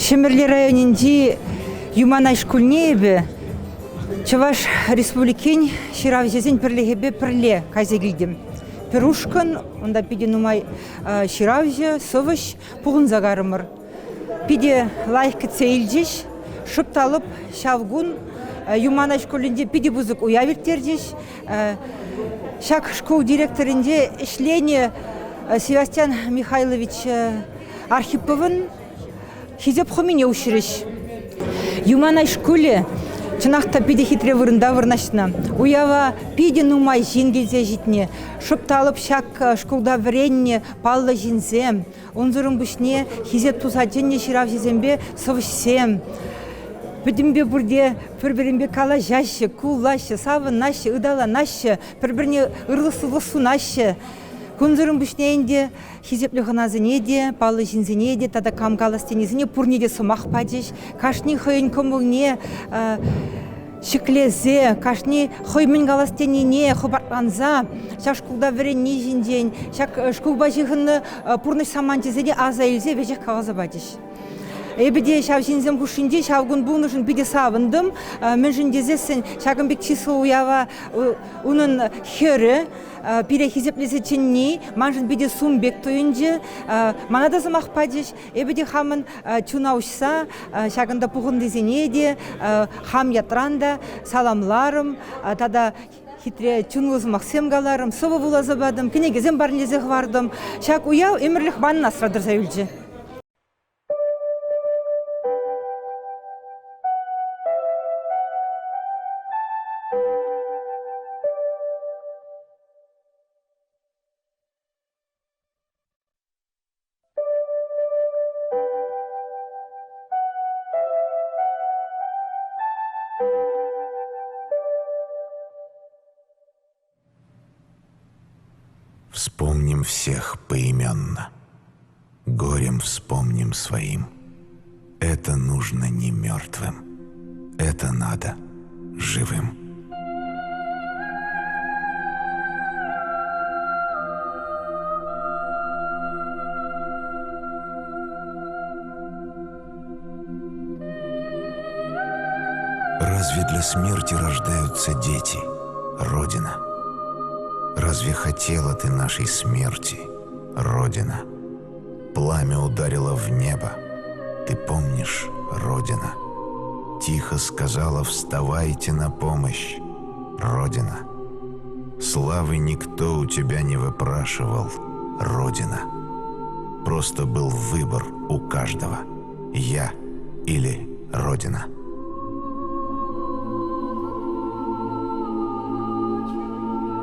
Ҫӗмӗрле районӗнчи Юманай шкулне эпӗ Чӑваш Республикин ҫыравҫӑсен пӗрлӗхӗпе пӗрле кайса килтӗм. Пӗр ушкӑн, унта питӗ нумай ҫыравҫӑ, сӑвӑҫ пухӑнса карӑмӑр. Питӗ лайӑх кӗтсе илчӗҫ. Шӑп та лӑп ҫав кун Юманай шкулӗнче питӗ пысӑк уяв ирттерчӗҫ. Ҫак шкул директорӗнче ӗҫленӗ Севастьян Михайлович Архиповӑн Хисеп хӑмине уҫрӗҫ. Юманай шкулӗ чӑнах та питӗ хитре вырӑнта вырнаҫнӑ. Уява питӗ нумай ҫын килсе ҫитнӗ. Шӑп та лӑп ҫак шкулта вӗреннӗ паллӑ ҫынсем, унсӑрӑн пуҫне хисеп туса чӗннӗ ҫыравҫӑсемпе сӑвӑҫсем. Пӗтӗмпе пурте пӗр-пӗринпе калаҫаҫҫӗ, кулаҫҫӗ, савӑнаҫҫӗ, ыталанаҫҫӗ, пӗр-пӗрне ырлӑх-сывлӑх сунаҫҫӗ. Кунсӑрӑн пуҫне ӗнтӗ Хисеплӗ хӑнасене те, паллӑ ҫынсене те тата кам калас тенисене пурне те сӑмах пачӗҫ. Кашни хӑйӗн кӑмӑлне ҫӗклесе, кашни хӑй мӗн калас тенине хӑпартланса ҫак шкулта вӗренни ҫинчен, ҫак шкулпа ҫыхӑннӑ пурнӑҫ саманчӗсене аса илсе веҫех каласа пачӗҫ. Эпӗ те ҫав ҫынсем хушшинче ҫав кун пулнӑшӑн питӗ савӑнтӑм. Мӗншӗн тесессӗн ҫакӑн пек чыслӑ уява унӑн хӗрӗ пире хисеплесе чӗнни маншӑн питӗ сум пек туйӑнчӗ. Мана та сӑмах пачӗҫ. Эпӗ те хамӑн чуна уҫса ҫакӑнта пухӑннисене те хам ятран та саламларӑм тата хитре чунлӑ сӑмахсем каларӑм, сӑвӑ вуласа патӑм, кӗнекесем парнелесе хӑвартӑм. Ҫак уяв ӗмӗрлӗх манӑн асра тӑрса юлчӗ. Вспомним всех поименно. Горем вспомним своим. Это нужно не мертвым. Это надо живым. Разве для смерти рождаются дети, Родина? Разве хотела ты нашей смерти, Родина? Пламя ударило в небо. Ты помнишь, Родина? Тихо сказала, вставайте на помощь, Родина. Славы никто у тебя не выпрашивал, Родина. Просто был выбор у каждого – я или Родина.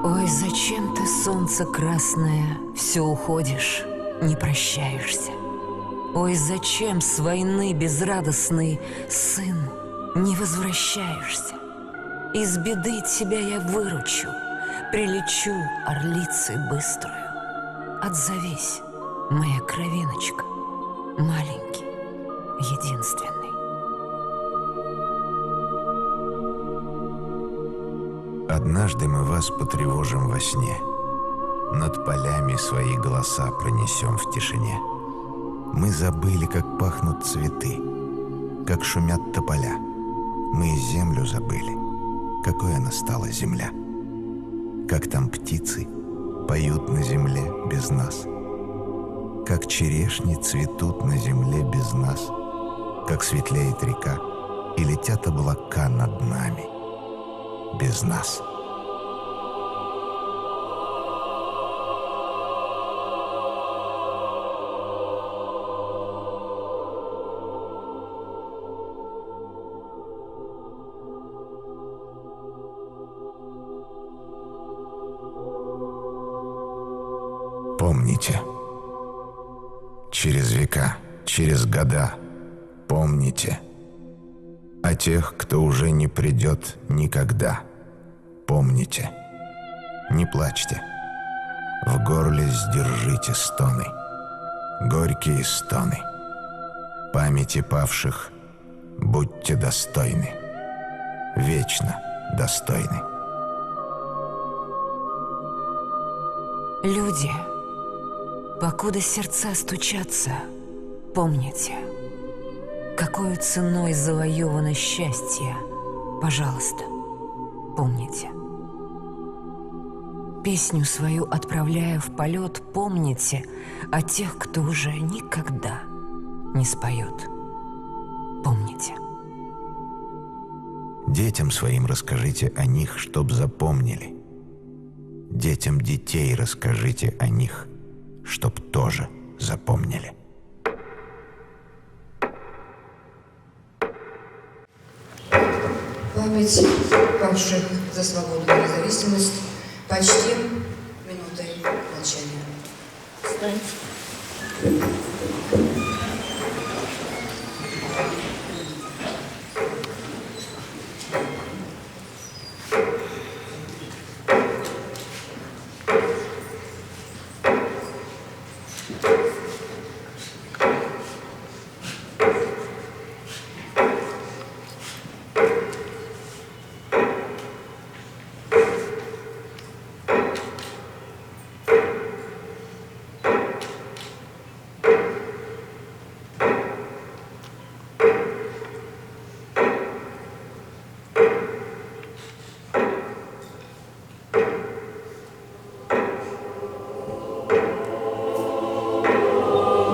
Ой, зачем ты, солнце красное, все уходишь, не прощаешься? Ой, зачем с войны безрадостный, сын, не возвращаешься? Из беды тебя я выручу, прилечу орлицей быструю. Отзовись, моя кровиночка, маленький, единственный. Однажды мы вас потревожим во сне. Над полями свои голоса пронесем в тишине. Мы забыли, как пахнут цветы, как шумят тополя. Мы и землю забыли, какой она стала земля. Как там птицы поют на земле без нас. Как черешни цветут на земле без нас. Как светлеет река и летят облака над нами без нас. Помните, через века, через года, помните о тех, кто уже не придет никогда. Помните, не плачьте, в горле сдержите стоны, горькие стоны. Памяти павших будьте достойны, вечно достойны. Люди, покуда сердца стучатся, помните. Какой ценой завоевано счастье, пожалуйста, помните. Песню свою отправляя в полет, помните о тех, кто уже никогда не споет. Помните. Детям своим расскажите о них, чтоб запомнили. Детям детей расскажите о них, чтоб тоже запомнили. Память павших за свободу и независимость почтим минутой молчания. Встаньте.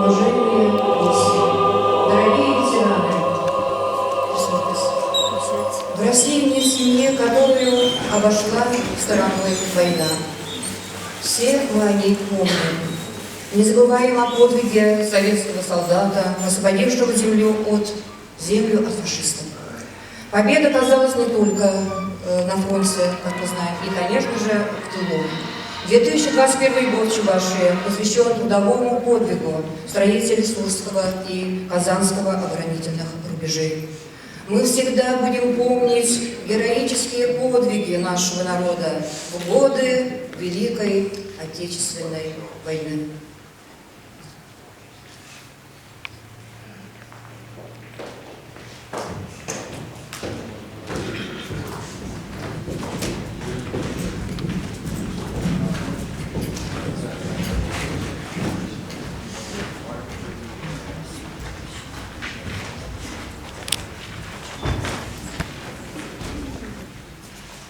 Уважаемые гости, дорогие ветераны, в России нет семьи, которую обошла стороной война. Все мы о ней помним. Не забываем о подвиге советского солдата, освободившего землю от, землю от фашистов. Победа казалась не только на фронте, как мы знаем, и, конечно же, в тылу. 2021 год в Чувашии посвящен трудовому подвигу строителей Сурского и Казанского оборонительных рубежей. Мы всегда будем помнить героические подвиги нашего народа в годы Великой Отечественной войны.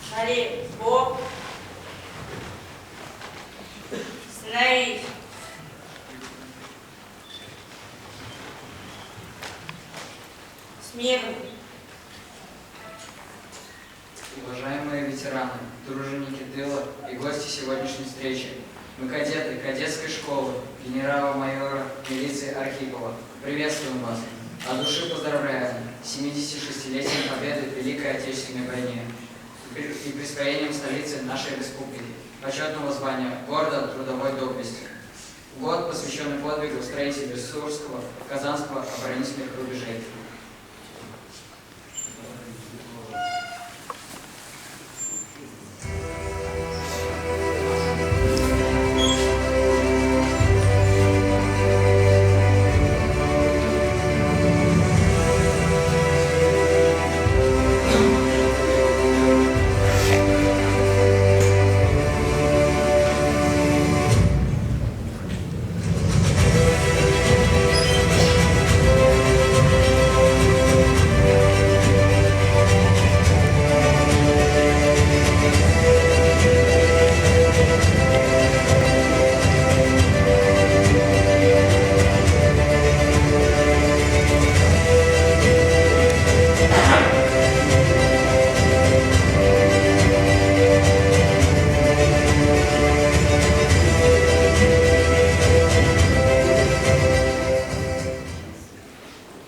Шари, бок. Становись. Смирно. Уважаемые ветераны, труженики тыла и гости сегодняшней встречи, мы кадеты кадетской школы генерала-майора милиции Архипова. Приветствуем вас. От души поздравляем с 76-летием победы в Великой Отечественной войне и присвоением столицы нашей республики, почетного звания города трудовой доблести. Год, посвященный подвигу строителей Сурского, Казанского оборонительных рубежей.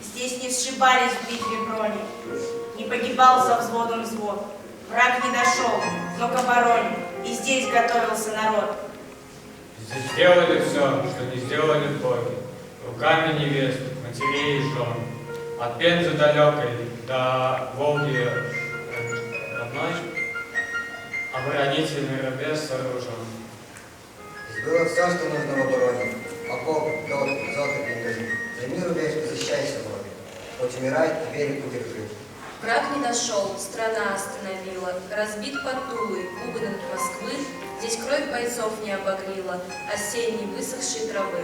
Здесь не сшибались в битве брони, не погибал за взводом взвод. Враг не дошел, но к обороне, и здесь готовился народ. Здесь сделали все, что не сделали боги, руками невест, матерей и жен. От Пензы далекой до Волги родной оборонительный рубеж сооружен. Здесь было все, что нужно в обороне. Окоп, лед, дзоты, блиндажи. Займи рубеж и защищайся вроде. Хоть умирай, а берег удержи. Враг не дошел, страна остановила, разбит под Тулой, угнан от Москвы, здесь кровь бойцов не обогрела осенней высохшей травы.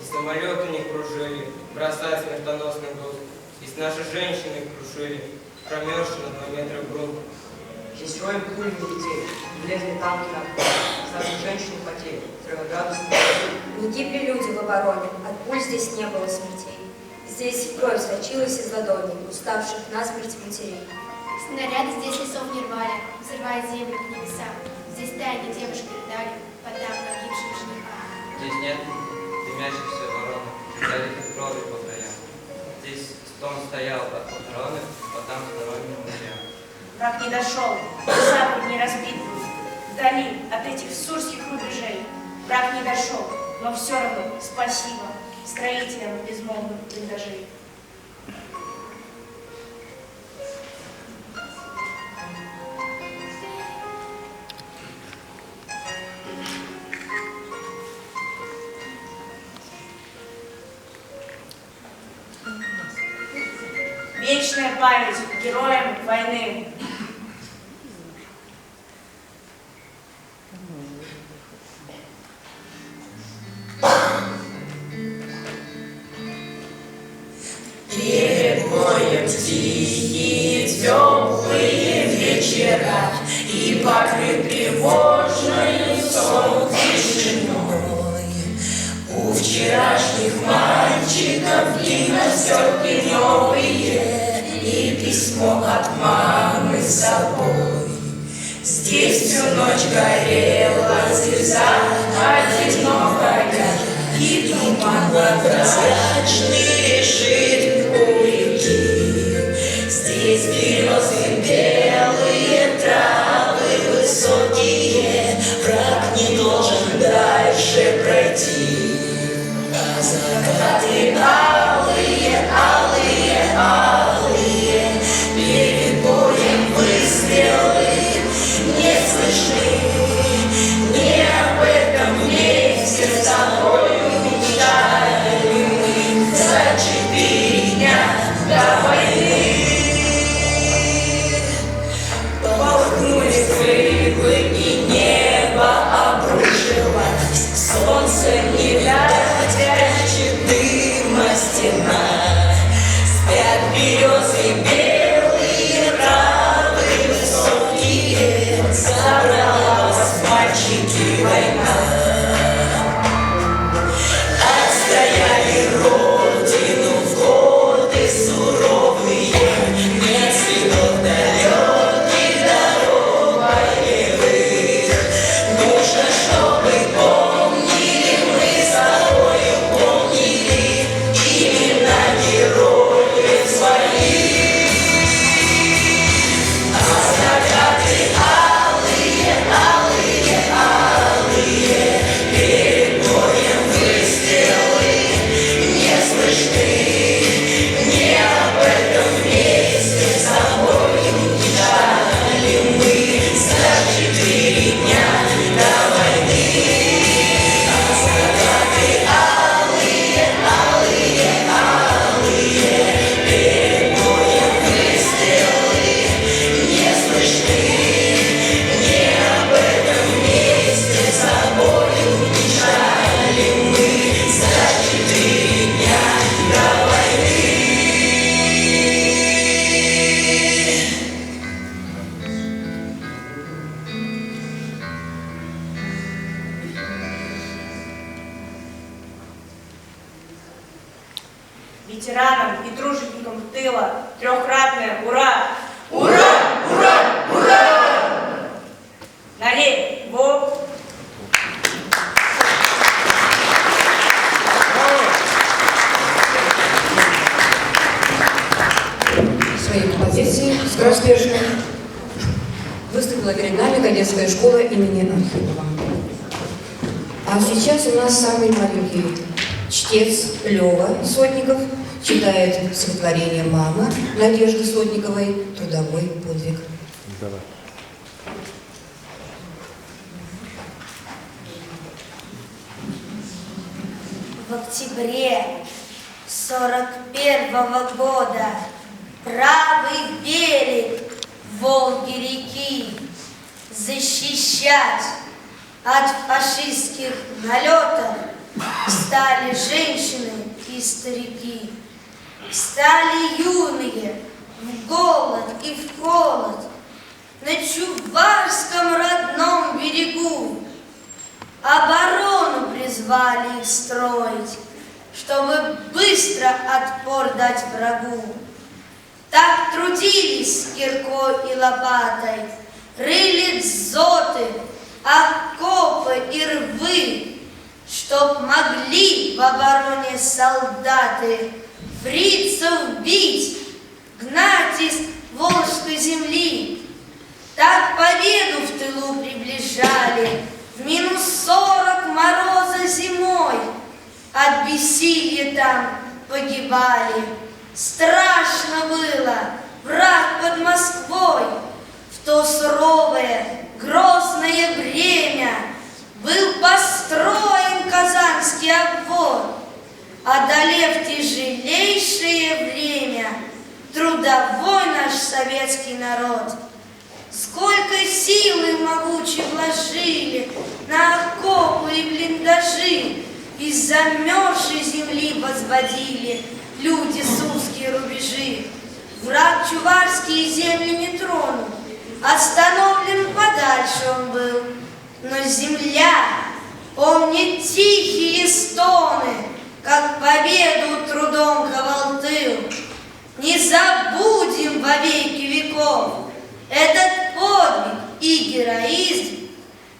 И самолеты не кружили, бросая смертоносный груз. Здесь наши женщины крушили промерзший на 2 метра грунт. Здесь роем пули не летели, не лезли танки на окопы. Здесь наши женщины потели, 40-градусный Не гибли люди в обороне, от пуль здесь не было смертей. Здесь кровь сочилась из ладоней, уставших насмерть матерей. Снаряды здесь лесов не рвали, взрывая землю к небесам. Здесь тайне девушки рыдали по там погибшим женихам. Здесь нет дымящихся воронок, залитых кровью по краям. Здесь стон стоял от похоронных по там сторонним морям. Враг не дошел, запад не разбит был. Вдали от этих сурских рубежей враг не дошел, но все равно спасибо строителям безмолвных блиндажей. Вечная память героям войны. Перед боем тихие, теплые вечера И покрыт тревожною сон тишиной. У вчерашних мальчиков гимнастерки новые И письмо от мамы с собой. Здесь всю ночь горела звезда одинокая, И туман прозрачный лежит у реки. Здесь березы белые, травы высокие, Враг не должен дальше пройти. А закаты алые, алые, алые, Перед боем выстрелы не слышны. Не об этом вместе с тобою мечтали мы за 4 дня до войны. Полыхнули взрывы, и небо обрушилось. Солнце не прячет дыма стена. Спят березы белые, травы высокие. Забрала вас, мальчики, война. Отстояли родину в годы суровые, Нет следов далеких дорог боевых. Нужно, чтобы помнили мы с тобою, помнили имена героев своих. А закаты алые, алые, алые, перед боем выстрелы не слышны. Не об этом вместе с тобою мечтали мы за 4 дня до войны. А закаты алые, алые, алые, перед боем выстрелы не слышны. Не об этом вместе с тобою мечтали мы за 4 дня до войны. Ветеранам и труженикам тыла трехкратное ура! Ура! Ура! Ура! Налево! Своей композицией скороспешной выступила перед нами кадетская школа имени Архипова. А сейчас у нас самый маленький чтец Лева Сотников читает стихотворение «Мама» Надежды Сотниковой «Трудовой подвиг». Давай. В октябре 41-го года правый берег Волги-реки защищать от фашистских налетов стали женщины и старики. Встали юные в голод и в холод На Чувашском родном берегу. Оборону призвали их строить, Чтобы быстро отпор дать врагу. Так трудились с киркой и лопатой, Рыли дзоты, окопы и рвы, Чтоб могли в обороне солдаты Фрицев бить, гнать из Волжской земли. Так победу в тылу приближали В минус сорок мороза зимой. От бессилья там погибали. Страшно было, враг под Москвой. В то суровое, грозное время Был построен Казанский обвод, Одолев тяжелейшее время, Трудовой наш советский народ. Сколько силы могучей вложили На окопы и блиндажи, Из замерзшей земли возводили Люди сумские рубежи. Враг чувашские земли не тронул, Остановлен подальше он был. Но земля помнит тихие стоны, Как победу трудом ковал тыл. Не забудем во веки веков Этот подвиг и героизм.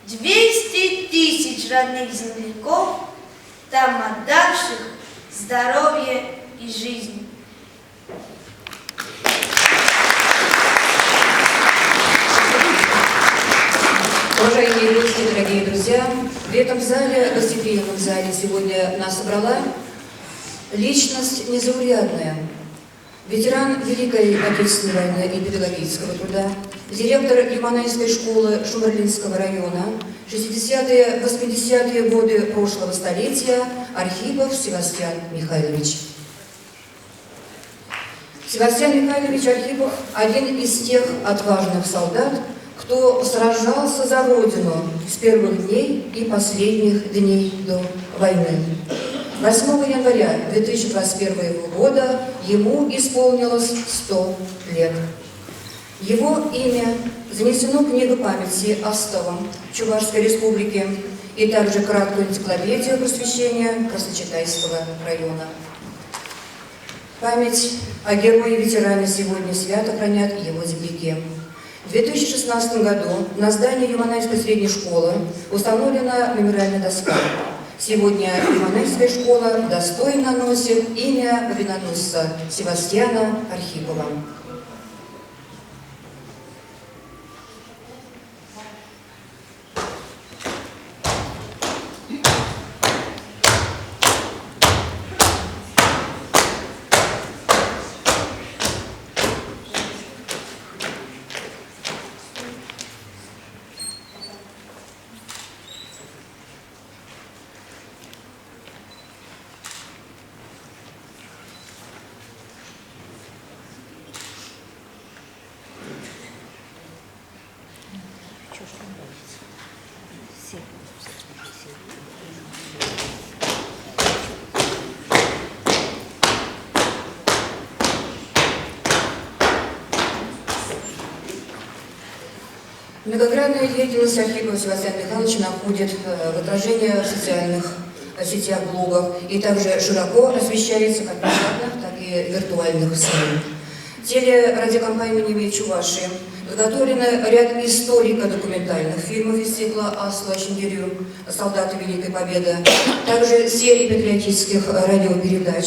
200 тысяч родных земляков, Там отдавших здоровье и жизнь. Уважаемые гости, дорогие друзья, в этом зале, гостеприимном зале сегодня нас собрала личность незаурядная, ветеран Великой Отечественной войны и педагогического труда, директор Яманайской школы Шумерлинского района, 60-е, 80-е годы прошлого столетия Архипов Севастьян Михайлович. Севастьян Михайлович Архипов – один из тех отважных солдат, кто сражался за Родину с первых дней и последних дней до войны. 8 января 2021 года ему исполнилось 100 лет. Его имя занесено в Книгу памяти Остовом Чувашской Республики и также краткую энциклопедию просвещения Красночитайского района. Память о герое-ветеране сегодня свято хранят его земляки. В 2016 году на здании Яманайской средней школы установлена мемориальная доска. Сегодня Яманайская школа достойно носит имя победоносца Севастьяна Архипова. Многогранная деятельность Архипова Севастьяна Михайловича находит в отражение в социальных сетях, блогах и также широко освещается как печатных, так и виртуальных СМИ. Телерадиокомпания имени Чувашии подготовлено ряд историко-документальных фильмов из цикла «Асла Щендерю. Солдаты Великой Победы», также серии патриотических радиопередач.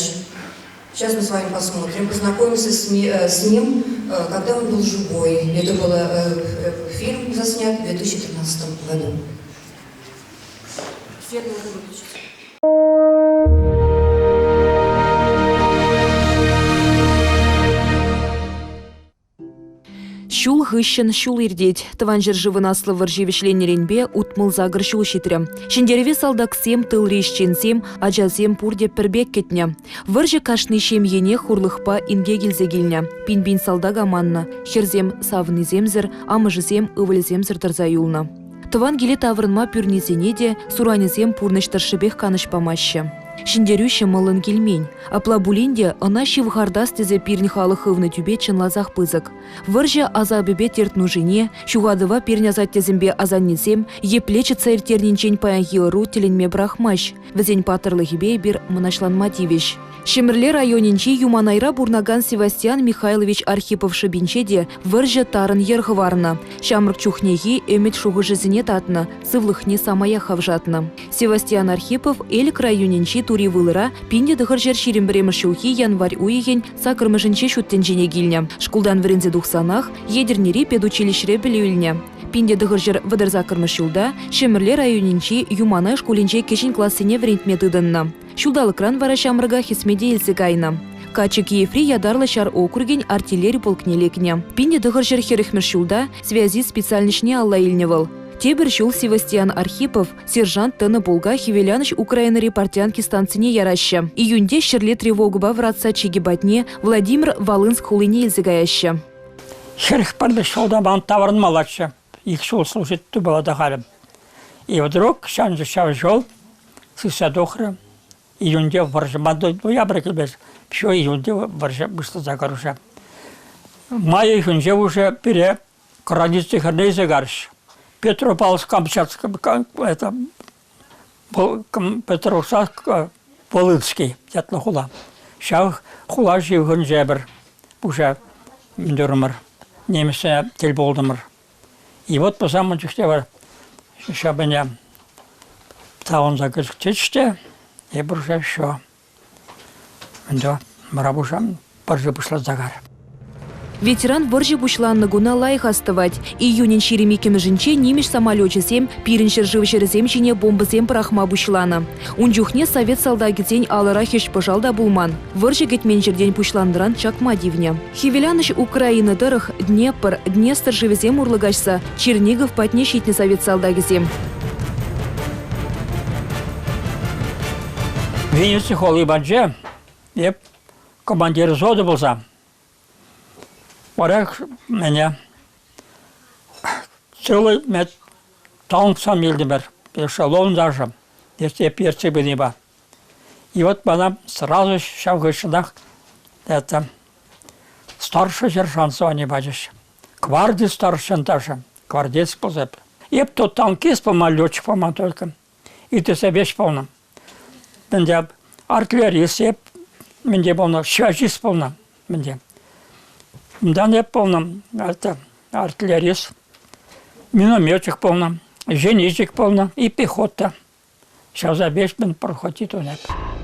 Сейчас мы с вами посмотрим, познакомимся с, с ним, когда он был живой. Это был фильм заснят в 2013 году. Свет нужно выключить. Ҫул хыҫҫӑн ҫул иртет. Тӑван ҫӗршывӑн аслӑ вӑрҫи вӗҫленнӗренпе 68 ҫул ҫитрӗ. Ҫӗнтерӗве салтаксем, тылри ӗҫченсем, ачасем пурте пӗр пек кӗтнӗ. Вӑрҫӑ кашни ҫемьене хурлӑхпа инкек илсе килнӗ. Пин-пин салтак аманнӑ. Хӗрсем савнисемсӗр, амӑшӗсем ывӑлӗсемсӗр тӑрса юлнӑ. Тӑван киле таврӑнма пӳрнисене те суранӗсем пурнӑҫ тӑршшӗпех канӑҫ памаҫҫӗ. Ҫӗнтерӳ ҫӑмӑллӑн килмен. Апла пулин те ӑна ҫывхартас тесе пирӗн халӑх хывнӑ тӳпе чӑнласах пысӑк. Вӑрҫӑ асапӗпе терт-нушине, ҫухатӑва пирӗн асаттесемпе асаннесем епле чӑтса ирттернинчен паянхи ӑру тӗлӗнме пӑрахмасть. Вӗсен паттӑрлӑхӗпе эпир мӑнаҫланма тивӗҫ. Ҫӗмӗрле районӗнчи Юманайра пурӑнакан Севастьян Михайлович Архипов шӑпинче те вӑрҫӑ тарӑн йӗр хӑварнӑ. Ҫамрӑк чухнехи ӗмӗт-шухӑшӗсене татнӑ, сывлӑхне самаях хавшатнӑ. Севастьян Архипов Элӗк районӗнчи Тури Вылӑра 1921 ҫулхи январь уйӑхӗн саккӑрмӗшӗнче ҫут тӗнчене килнӗ. Шкултан вӗренсе тухсанах Етӗрнери педучилищӗре пӗлӳ илнӗ. 1938 ҫулта Ҫӗмӗрле районӗнчи Юманай шкулӗнче кӗҫӗн классене вӗрентме тытӑннӑ. Ҫулталӑкран вара ҫамрӑка хӗсмете илсе кайнӑ. Каччӑ Киеври ятарлӑ ҫар округӗн артиллери полкне лекнӗ. 1940 ҫулта связист специальноҫне алла илнӗ вӑл. Тепӗр ҫул Севастьян Архипов сержант тӑнӑ полка Хӗвеланӑҫ Украинӑри Портянки станцине яраҫҫӗ. Июньте ҫӗрле тревогӑпа вӑратса чикӗ патне Владимир Волынск хулине илсе каяҫҫӗ. 41 ҫулта ман таврӑнмаллаччӗ. Ик ҫул служить тупала та халӗ. И вдруг ҫав ҫул сысса тухрӗ. Июньте вӑрҫӑ ноябрь килмест. Все июньте вӑрҫӑ пуҫласа каруша. Май уйӑхӗнче уже пире граница хӗрне илсе карӗҫ. Петропавловск-Камчатск это Петровск Волынский ятлӑ хула. Ҫав хула ҫывӑхӗнче пӗр пуҫа мӗн Немӗҫсене тӗл пултӑмӑр. И вот пӑсамӑн чухне вара ҫапӑня тавӑнса кӗчӗ те эпир уже все. Ӗнтӗ вара пуҫа пӑрҫа пуҫласа кар. Ветеран вӑрҫӑ пуҫланнӑ куна лайӑх астӑвать. Июнӗн 22-мӗшӗнче нимӗҫ самолечӗсем пирӗн ҫӗршыв ҫӗрӗсем ҫине бомбӑсем пӑрахма пуҫланӑ. Ун чухне совет салтакӗсен алӑра хӗҫ-пӑшал та пулман. Вӑрҫӑ кӗтмен ҫӗртен пуҫланнӑран чакма тивнӗ. Хӗвеланӑҫ Украина тӑрӑх Днепр, Днестр шывӗсем урлӑ каҫса Чернигов патне ҫитнӗ совет салтакӗсем. Венеци хули патӗнче эп командир взвода пулса вара мене целый танксам илтӗмӗр, эшелон даже, эп ертсе пынипа. И вот мана сразу ҫав хыҫҫӑнах это старший сержант звани пачӗҫ. Гварди старшин даже, гвардеец пулса. Эп то танкист пулман, летчик пулман только. Итесе веҫ пулнӑ. Мӗнде артиллерист эп, мӗнде пулнӑ, связист пулнӑ, мӗнде. Унтан эп пулнӑ, это артиллерист, минометчик пулнӑ, зенитчик пулнӑ и пехота. Ҫавса веҫмӗн проходит он эп.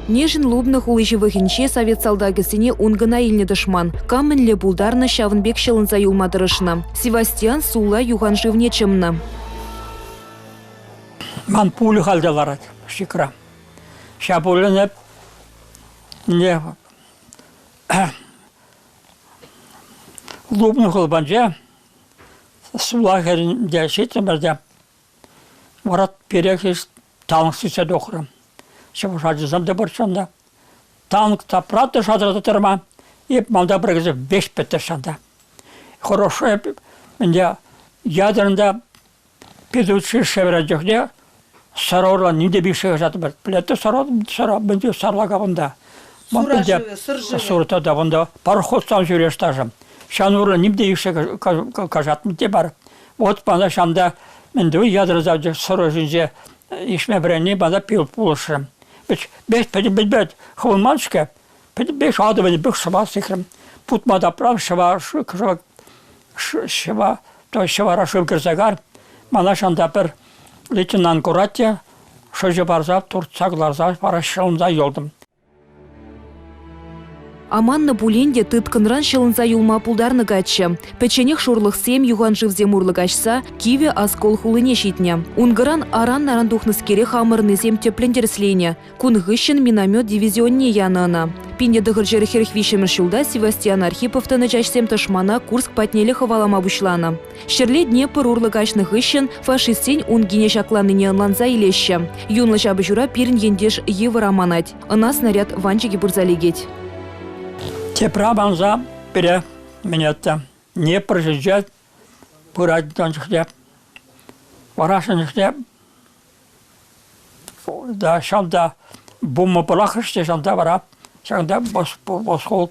Нежин Лубна хули ҫывӑхӗнче совет салтакӗсене ункӑна илнӗ тӑшман. Кам мӗнле пултарнӑ, ҫавӑн пек ҫӑлӑнса юлма тӑрӑшнӑ. Севастьян Сула юхан шывне чӑмнӑ. Ман пулӗ халь те ларать щикра. Ҫав пулӗне не Лубна хулпанче Сула хӗрӗнче ҫитрӗмӗр те Вара пире танк сӳтсе тухрӗ. Чӑваш ачисем те пурччӗ унта. Танк тапратнӑ шатӑрта тӑрма. Эп малта пӗркесе веҫ пӗтрӗҫ унта. Хорошо эп ӗнтӗ ядернта педучилище вӗреннӗ чухне сӑрӑран ним те пикше каҫатӑмӑр. Пӗлетте сӑра, сӑра, мӗнте сарлака кунта. Сура шывӗ, сӑр шывӗ. Сур тата кунта пароходсам ҫӳреш ташӑ. Ҫан урлӑ ним те икше каҫатмӑн те бар. Вот мана ҫамта мӗн ту ядро завчӗ сӑрӑ ҫинче ишме вӗренни мана пил пулӑшрӗ. Бес пӗтӗмпе хывӑнман-ҫке. Пӗтӗмпе шалта пӗтӗмпех шӑва сикрӗм. Путма тапрам шӑва шӑва шӑва то ҫӑвара шыв кӗрсе кар. Мана ҫанта пӗр лейтенант курать те шӑчӑ парса туртса кӑларса вара ҫӑлӑнса юлтӑм. Аманнӑ пулин те тыткӑнран ҫӑлӑнса юлма пултарнӑ каччӑ. Пӗчченех шурлӑхсем, юханшывсем урлӑ каҫса Кивӗ Оскол хулине ҫитнӗ. Ункӑран аран-аран тухнӑскере хамӑрӑннисем тӗплӗн тӗрӗсленӗ. Кун хыҫҫӑн миномет дивизионне янӑ ӑна. 1943 ҫулта Севастьян Архипов тӑнӑ чаҫсем тӑшмана Курск патнелле хӑвалама пуҫланӑ. Ҫӗрле Днепр урлӑ каҫнӑ хыҫҫӑн фашистсен ункине ҫакланнине ӑнланса илеҫҫӗ. Юнлӑ ҫапӑҫура пирӗн ентеш йывӑр аманать. Ӑна снаряд ванчӑкӗ пырса лекет. Тепре манса пире мӗнетте Днепр ҫинче пырать ун чухне. Вара чухне да, ҫав та. Бомба пӑрахрӗҫ те ҫавӑнта вара ҫакӑнта осколок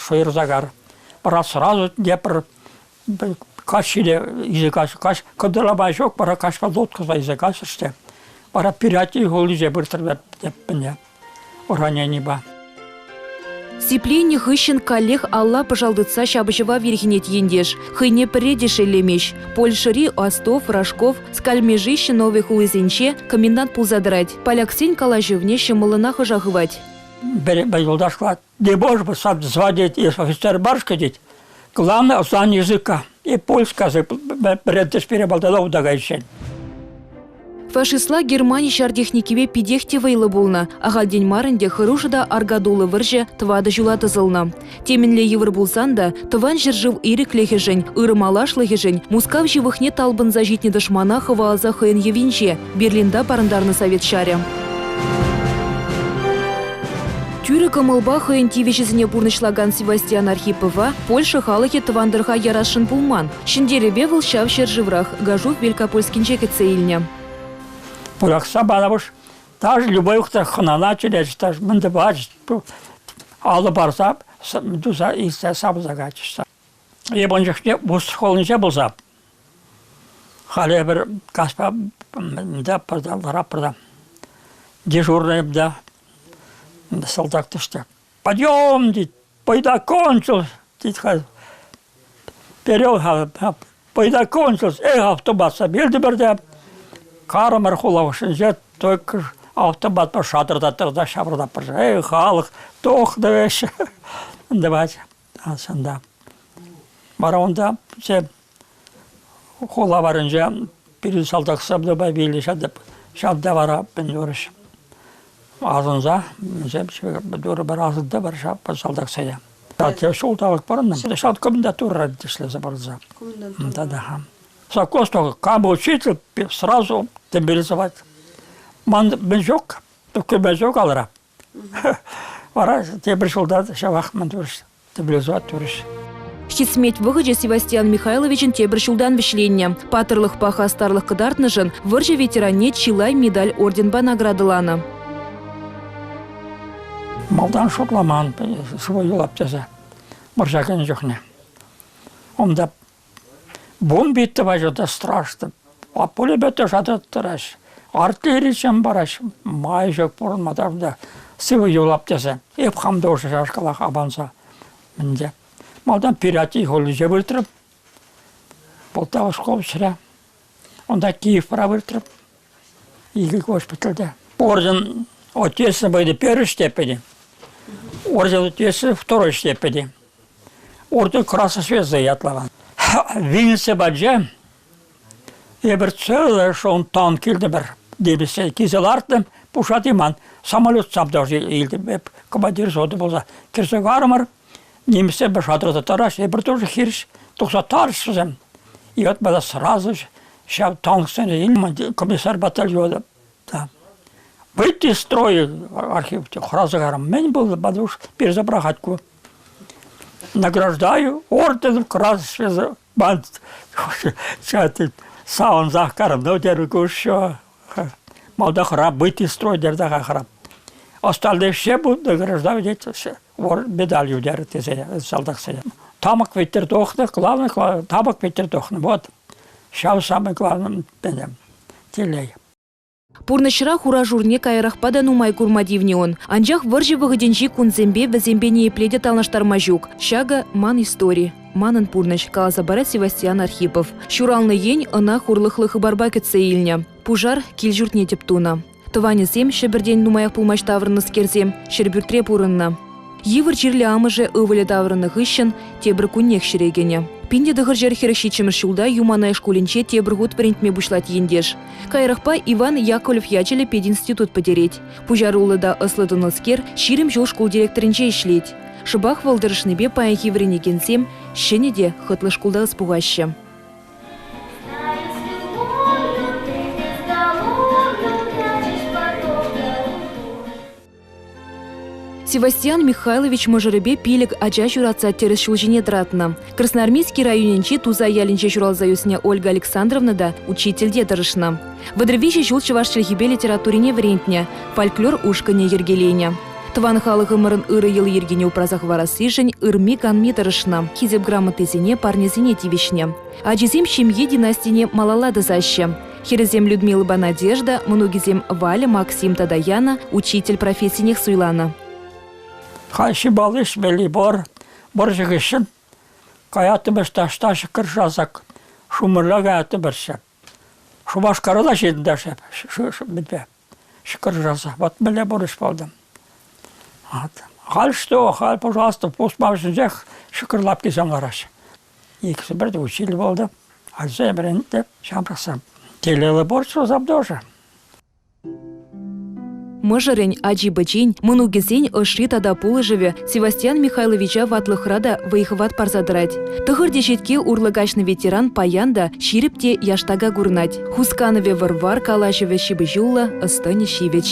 шӑйӑрса кар. Вара сразу тепӗр каҫ ҫине илсе каҫ, каҫ кӑнтӑрлама ҫук, вара каҫпа лодкӑпа илсе каҫрӗҫ те. Вара Пирятин хулинче выртрӑм эп раненипа. Сипленнӗ хыҫҫӑн каллех алла пӑшал тытса ҫапӑҫӑва вирхӗнет ентеш. Хӑйне пӗрре те шеллемест. Польшӑри Остов, Рожков, Скальмежище Новый хулисенче комендант пулса тӑрать. Поляксен калаҫӑвне ҫӑмӑллӑнах ӑша хывать. Пӗр юлташ Не можешь сам звонить, если офицер барышка тет. Главное, знание языка. И польская пӗрентӗшпе малтана унта кайиччен. Фашистла Германи ҫар техникипе питех те вӑйлӑ пулнӑ. Ахальтен мар ӗнтӗ хӑрушӑ та аркатуллӑ вӑрҫӑ тӑватӑ ҫула тӑсӑлнӑ. Темӗнле йывӑр пулсан та Тӑван ҫӗршыв ирӗклӗхӗшӗн, ырӑ малашлӑхӗшӗн Мускав ҫывӑхне талпӑнса ҫитнӗ тӑшмана хӑваласа хӑйӗн йӑвинче, Берлинта парӑнтарнӑ совет ҫарӗ. Тӳрӗ кӑмӑлпа хӑйӗн тивӗҫӗсене пурнӑҫлакан Севастьян Архипова Польша халӑхӗ тӑван тӑрӑха ярасшӑн пулман. Ҫӗнтерӗве вӑл ҫав ҫӗршыврах, Гажув Великопольскинче кӗтсе илнӗ. Пӑрахса панӑ Даже любой ухта хӑнана чӗнет, даже мӗн тӑвать, алӑ парса туса илсе савӑнса кайчӗҫ. Эп ун чухне вуз школӗнче пулса, халӗ эпир каҫпа да пырса ларатпӑр та, дежурнӑй да салтак тӑшта. Подъем, тет, Пойда кончился, тет халь. Вперед, пойда кончился, эх, автобатса вилтӗмӗр те. Карӑмӑр хула хушшинче только автобатпа шатӑртаттарса ҫаврӑнатпӑр. Эй, халӑх, тухнӑ веҫ. Давать, анда. Вара унта хула варринче пирӗн салтаксем те вилнӗ ҫав вара пӗнюрӗҫ. Асӑнса, вӗсем пӗр асӑнта пӗр ҫав салтаксене. Ҫулталӑк пурӑннӑ. Ҫав комендатура ӗҫлесе пырса. Да-да. Совхоз только кам учитель сразу демобилизовать. Ман мӗн ҫук, туккӑмӗ ҫук алра. Вара тепӗр ҫулта ҫавах мӗн турӗҫ, демобилизовать турӗҫ. Хӗсмет вӑхӑчӗ Севастьян Михайловичӑн тепӗр ҫултан вӗҫленнӗ. Паттӑрлӑхпа хастарлӑх кӑтартнӑшӑн вӑрҫӑ ветеранне чылай медаль орденпа наградӑланӑ. Малтан шутламан сывӑ юлап тесе вӑрҫа кӗнӗ чухне. Унта Бомбить тӑваҫҫӗ те страшно. А пулемете шатӑрттараҫ. Артиллерисем параҫ. Май ҫук пурӑнма та сывӑ юлап тесе. Эп хам та уже шашкалах апанса. Мӗнте. Малтан Пирятин хулинче выртрӑм. Полтава школҫра. Унта Киевра выртрӑм. Икӗ госпитальте. Орден отечественной войны первой степени. Орден отечественной второй степени. Орден Красной Звезды ятлаган. Винница патӗнче эпир целое шон танк килтӗмӗр. Дебесе килсе лартнӑ, пушатайман. Самолет сам даже илтӗм. Эп командир взвода пулса кӗрсе карӑмӑр. Нимӗҫсем шатӑрса тӑраҫҫӗ, эпир тоже хирӗҫ тухса тарӗҫ вӗсем. И вот мана сразу ҫав танксене илнӗ комиссар батальона. Да. Выйти из строя архив хӑраса карам. Мӗн пулнӑ, потому что персе пӑрахать ку. Награждаю орденом Красной Банд. Савӑнсах карам. Ну, терӗ ку еще. Малта хӑрап, выйти из строя терӗ хӑрап. Остальные все будут награждать, все. Медаль ӳкерет тесе салтаксене. Тамӑк виттӗр тухнӑ, главное, тамӑк виттӗр тухнӑ. Вот ҫав самый главный телей. Пурнӑҫра хура-шурне каярахпа та нумай курма тивнӗ ун. Анчах вӑрҫӑ вӑхӑтӗнчи кунсемпе вӗсемпе ниепле те танлаштарма ҫук. Ҫакӑ ман истори, манӑн пурнӑҫ, каласа парать Севастьян Архипов. Ҫуралнӑ ен ӑна хурлӑхлӑ хыпарпа кӗтсе илнӗ. Пушар кил-ҫуртне тӗп тунӑ. Тӑванӗсем Ҫӗпӗртен нумаях пулмасть таврӑннӑскерсем ҫӗрпӳртре пурӑннӑ. Йывӑр чирлӗ амӑшӗ ывӑлӗ таврӑннӑ хыҫҫӑн тепӗр куннех ҫӗре кӗнӗ. 1947 ҫулта Юманай шкулӗнче тепӗр хут вӗрентме пуҫлать ентеш. Каярахпа Иван Яковлев ячӗллӗ пединститут пӗтерет. Пуҫаруллӑ та ӑслӑ-тӑнлӑскер 20 ҫул шкул директорӗнче ӗҫлет. Шӑпах вӑл тӑрӑшнипе паянхи вӗренекенсем ҫӗнӗ те хӑтлӑ шкулта ӑс пухаҫҫӗ. Севастьян Михайлович мӑшӑрӗпе пилӗк ача ҫуратса тӗрӗс ҫул ҫине тӑратнӑ. Красноармейски районӗнчи Тусай ялӗнче ҫуралса ӳснӗ Ольга Александровна та учительте тӑрӑшнӑ. 33 ҫул чӑваш чӗлхипе литературине вӗрентнӗ, фольклор ушкӑнӗ йӗркеленӗ. Тӑван халӑхӑмӑрӑн ырӑ йӑли-йӗркине упраса хӑварассишӗн ырми-канми тӑрӑшнӑ, Хисеп грамотисене, парнесене тивӗҫнӗ. Ачисем ҫемье династине малалла тӑсаҫҫӗ. Хӗрӗсем Людмилӑпа Надежда, мӑнукӗсем Валя, Максим тата Яна учитель профессинех суйланӑ. Халь балл ӗҫмелли пур. Вӑрҫӑ хыҫҫӑн каяттӑмӑш таҫта ҫӑкӑр шасак ҫумӑрла каяттӑмӑрччӗ. Шупашкара та ҫитнӗ та мӗнпе ҫӑкӑр шыраса. Вот мӗнле пурнӑҫ пултӑм. Халь что, халь, пожалуйста, пусма вӗҫӗнчех ҫӑкӑр лапкисем лараҫҫӗ. Иксӗмӗр те учитель пултӑм. Ачасем вӗрентнӗ ҫамрӑксем. Телейлӗ пурччӗ тоже. Мӑшӑрӗн, ачи-пӑчин, мӑнукӗсен ӑшши тата пулӑшӑвӗ Севастьян Михайловича ватлӑхра та вӑй-хӑват парса тӑрать. Тӑхӑр теҫетке урлӑ каҫнӑ ветеран паян та ҫирӗп те яштака курӑнать. Хусканӑвӗ вӑр-вар, калаҫӑвӗ ҫыпӑҫуллӑ, ӑс-тӑнӗ ҫивӗч.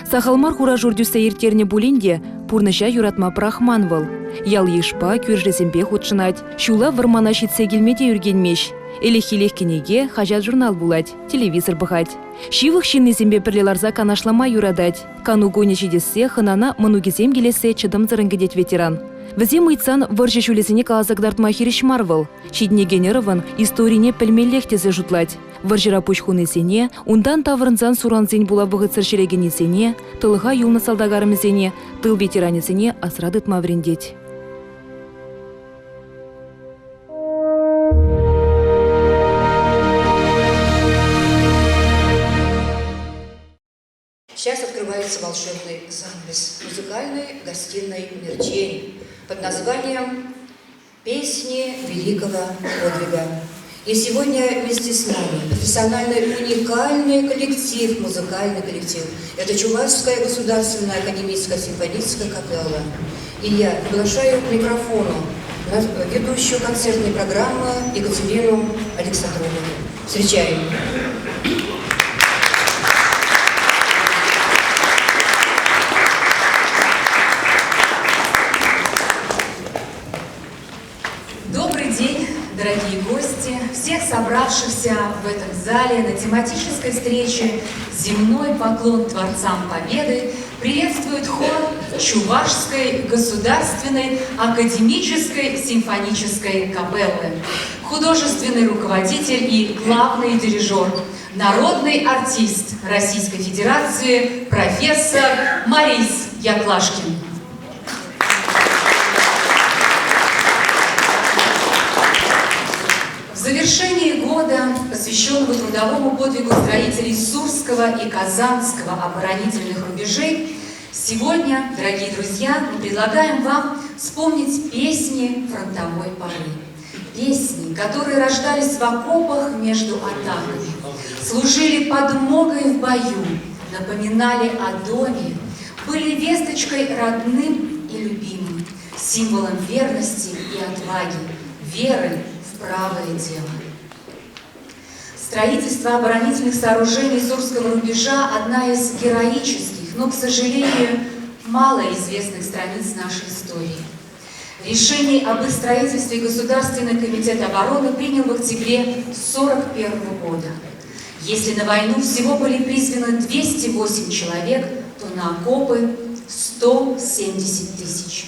Сахал мар хура-шур тӳссе ирттернӗ пулин те пурнӑҫа юратма пӑрахман вӑл. Ял-йышпа, кӳршӗсемпе хутшӑнать, ҫула вӑрмана ҫитсе килме те ӳркенмест. Ӗлӗкхилех кӗнеке, хаҫат-журнал вулать, телевизор пӑхать. Ҫывӑх ҫыннисемпе пӗрле ларса канашлама юратать. Кану кунӗ ҫитессе хӑнана мӑнукӗсем килессе чӑтӑмсӑррӑн кӗтет ветеран. Вӗсем ыйтсан вӑрҫӑ ҫулӗсене каласа кӑтартма хирӗҫ мар вӑл. Ҫитӗнекен ӑрӑвӑн историне пӗлмеллех тесе шутлать. Вӑрҫӑра пуҫ хунисене, унтан таврӑнсан сурансен пула вӑхӑтсӑр ҫӗре кӗнисене, тӑлӑха юлнӑ салтак арӑмӗсене, тыл ветеранӗсене асра тытма вӗрентет. Сейчас открывается волшебный занавес музыкальной гостиной «Мерчень» под названием «Песни великого подвига». И сегодня вместе с нами профессиональный уникальный коллектив, музыкальный коллектив. Это Чувашская государственная академическая симфоническая капелла. И я приглашаю к микрофону ведущую концертной программы Екатерину Александровну. Встречаем. Добрый день, дорогие гости, всех собравшихся в этом зале на тематической встрече «Земной поклон Творцам Победы» приветствует хор Чувашской государственной академической симфонической капеллы, художественный руководитель и главный дирижер, народный артист Российской Федерации профессор Марис Яклашкин. В завершении года, посвященного трудовому подвигу строителей Сурского и Казанского оборонительных рубежей, сегодня, дорогие друзья, мы предлагаем вам вспомнить песни фронтовой поры. Песни, которые рождались в окопах между атаками, служили подмогой в бою, напоминали о доме, были весточкой родным и любимым, символом верности и отваги, веры в правое дело. Строительство оборонительных сооружений Сурского рубежа – одна из героических, но, к сожалению, малоизвестных страниц нашей истории. Решение об их строительстве Государственный комитет обороны принял в октябре 1941 года. Если на войну всего были призваны 208 человек, то на окопы 170 тысяч.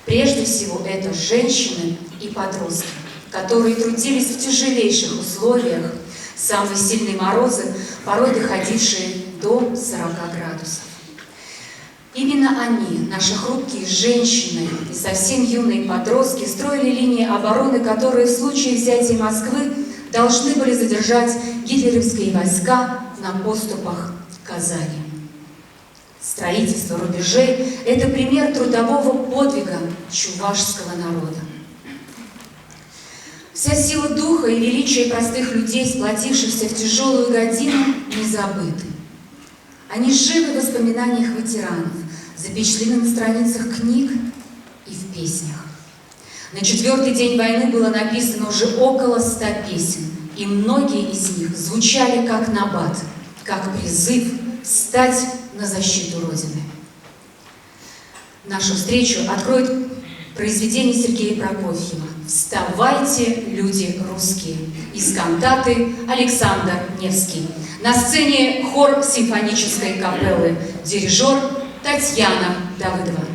Прежде всего это женщины и подростки, которые трудились в тяжелейших условиях, самые сильные морозы, порой доходившие до 40 градусов. Именно они, наши хрупкие женщины и совсем юные подростки, строили линии обороны, которые в случае взятия Москвы должны были задержать гитлеровские войска на поступах к Казани. Строительство рубежей – это пример трудового подвига чувашского народа. Вся сила духа и величие простых людей, сплотившихся в тяжелую годину, не забыты. Они живы в воспоминаниях ветеранов, запечатлены на страницах книг и в песнях. На четвертый день войны было написано уже около 100 песен, и многие из них звучали как набат, как призыв встать на защиту Родины. Нашу встречу откроет произведение Сергея Прокофьева «Вставайте, люди русские» из кантаты Александр Невский. На сцене хор симфонической капеллы, дирижер Татьяна Давыдова.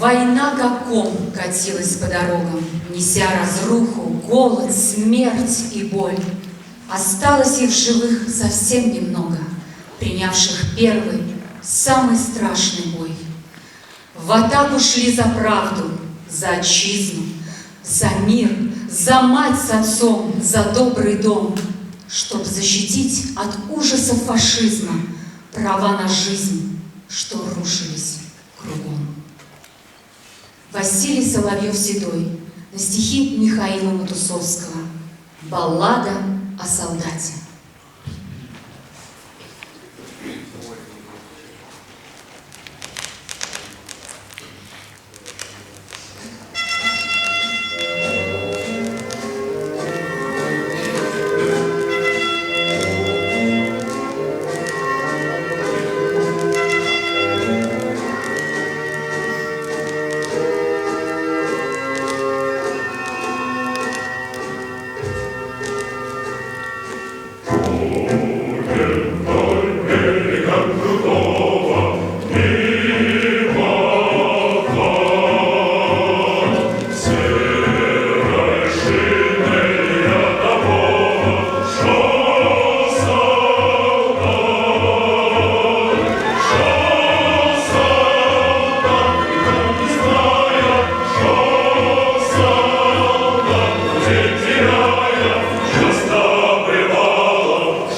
Война как ком катилась по дорогам, неся разруху, голод, смерть и боль. Осталось их в живых совсем немного, принявших первый, самый страшный бой. В атаку шли за правду, за отчизну, за мир, за мать с отцом, за добрый дом, чтоб защитить от ужасов фашизма права на жизнь, что рушились кругом. Василий Соловьев-Седой на стихи Михаила Матусовского «Баллада о солдате».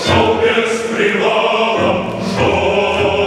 Шел без привала, шел.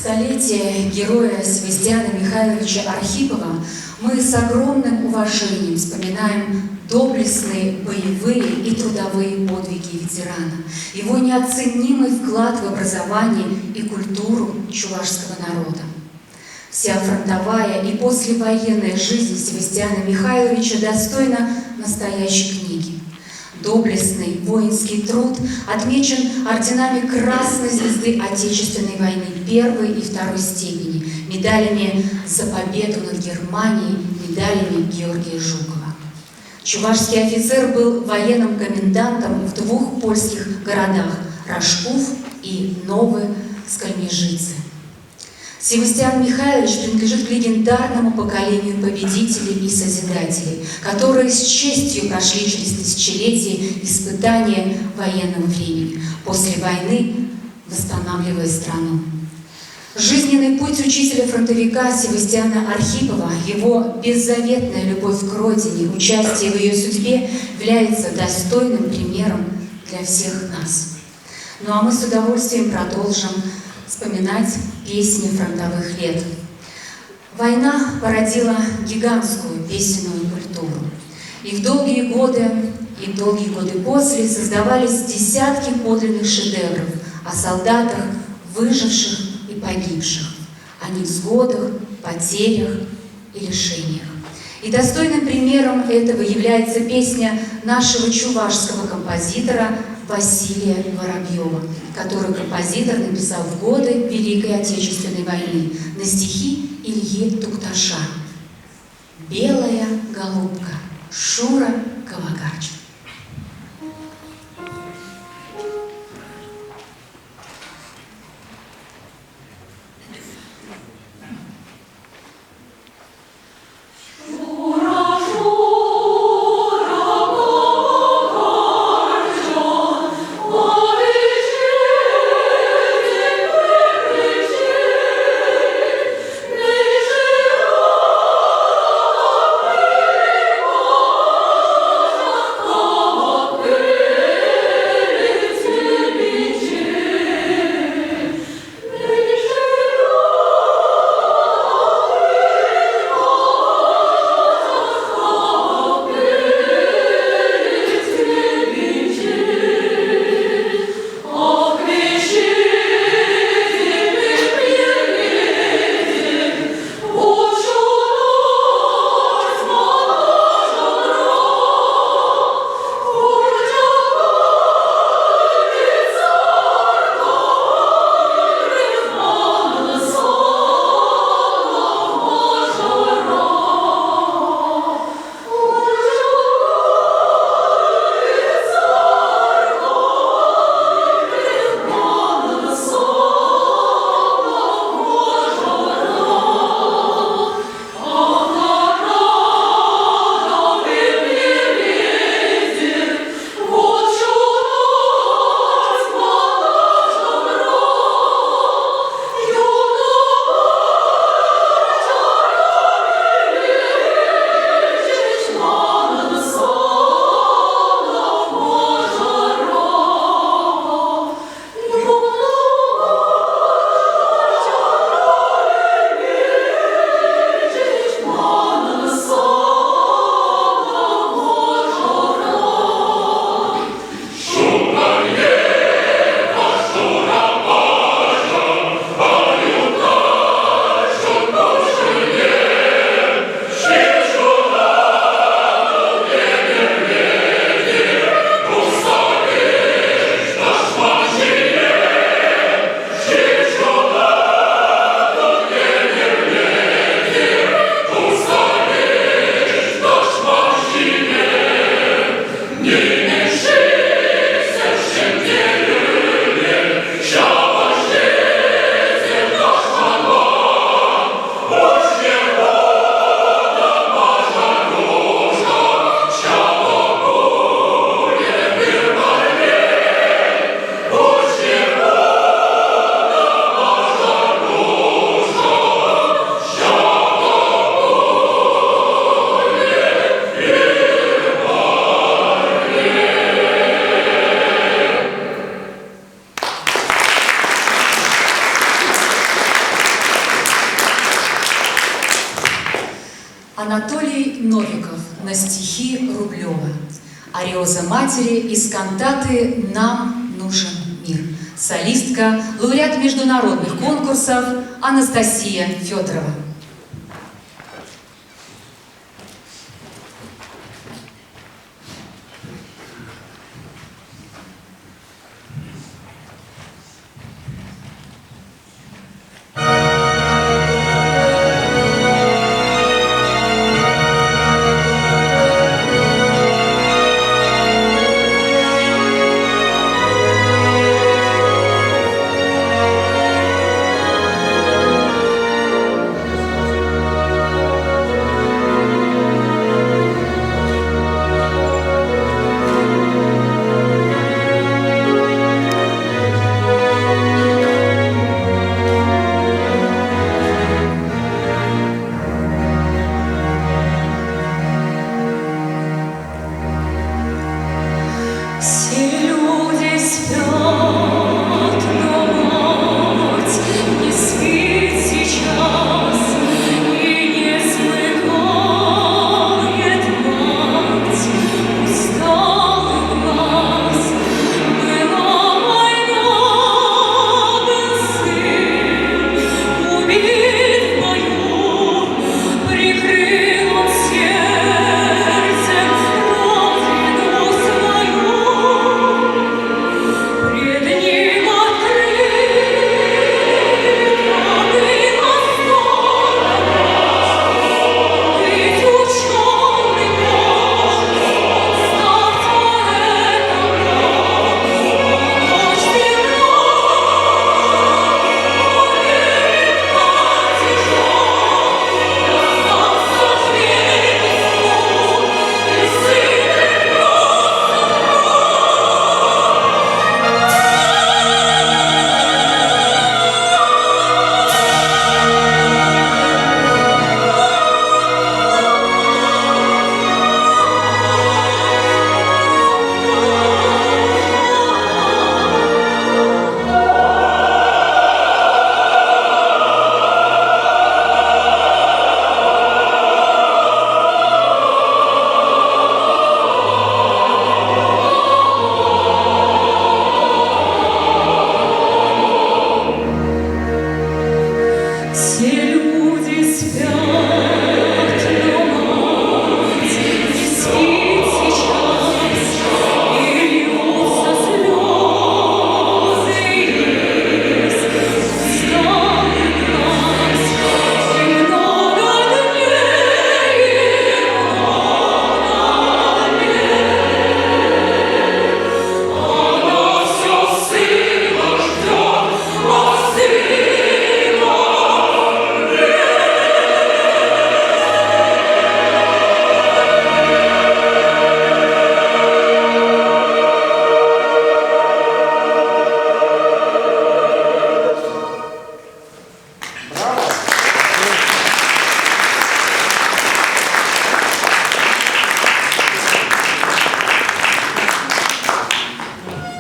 столетие героя Севастьяна Михайловича Архипова мы с огромным уважением вспоминаем доблестные боевые и трудовые подвиги ветерана, его неоценимый вклад в образование и культуру чувашского народа. Вся фронтовая и послевоенная жизнь Севастьяна Михайловича достойна настоящей книги. Доблестный воинский труд отмечен орденами Красной Звезды Отечественной войны первой и второй степени, медалями за победу над Германией, медалями Георгия Жукова. Чувашский офицер был военным комендантом в двух польских городах – Рожков и Новы Скальмежицы. Севастьян Михайлович принадлежит к легендарному поколению победителей и созидателей, которые с честью прошли через тысячелетия испытания военного времени, после войны восстанавливая страну. Жизненный путь учителя-фронтовика Севастьяна Архипова, его беззаветная любовь к родине, участие в ее судьбе является достойным примером для всех нас. Ну а мы с удовольствием продолжим вспоминать песни фронтовых лет. Война породила гигантскую песенную культуру. И в долгие годы, и в долгие годы после создавались десятки подлинных шедевров о солдатах, выживших и погибших, о невзгодах, потерях и лишениях. И достойным примером этого является песня нашего чувашского композитора Василия Воробьева, которую композитор написал в годы Великой Отечественной войны на стихи Ильи Тукташа. «Белая голубка» Шура Кавагарчин. Шура, Анатолий Новиков на стихи Рублева. Ариоза матери из кантаты «Нам нужен мир». Солистка, лауреат международных конкурсов Анастасия Федорова. Все люди спят, но мать не спит сейчас и не смыкает мать усталых глаз. Была война, был сын, убит в бою, прикрыл он сердцем родину свою. Пред ним открыта была Быть ученым мог, он стал поэтом мог. Он дочь земной, он верит мать и жен, Остался хлеб и сон, и сын Все люди спят, но мать не спит сейчас, и льются слезы из усталых глаз. И много дней, и много лет она все сына ждет, а сына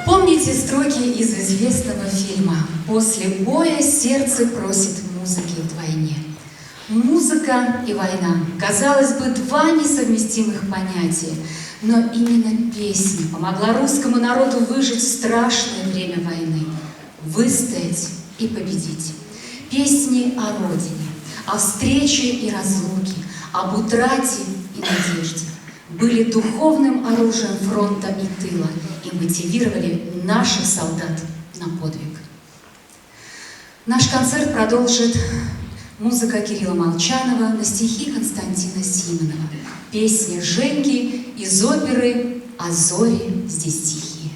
Помните строки из известного фильма «После боя сердце просит музыки вдвойне». Музыка и война, казалось бы, два несовместимых понятия, но именно песня помогла русскому народу выжить в страшное время войны, выстоять и победить. Песни о родине, о встрече и разлуке, об утрате и надежде были духовным оружием фронта и тыла и мотивировали наших солдат на подвиг. Наш концерт продолжит музыка Кирилла Молчанова на стихи Константина Симонова. Песня Женьки из оперы «А зори здесь тихие».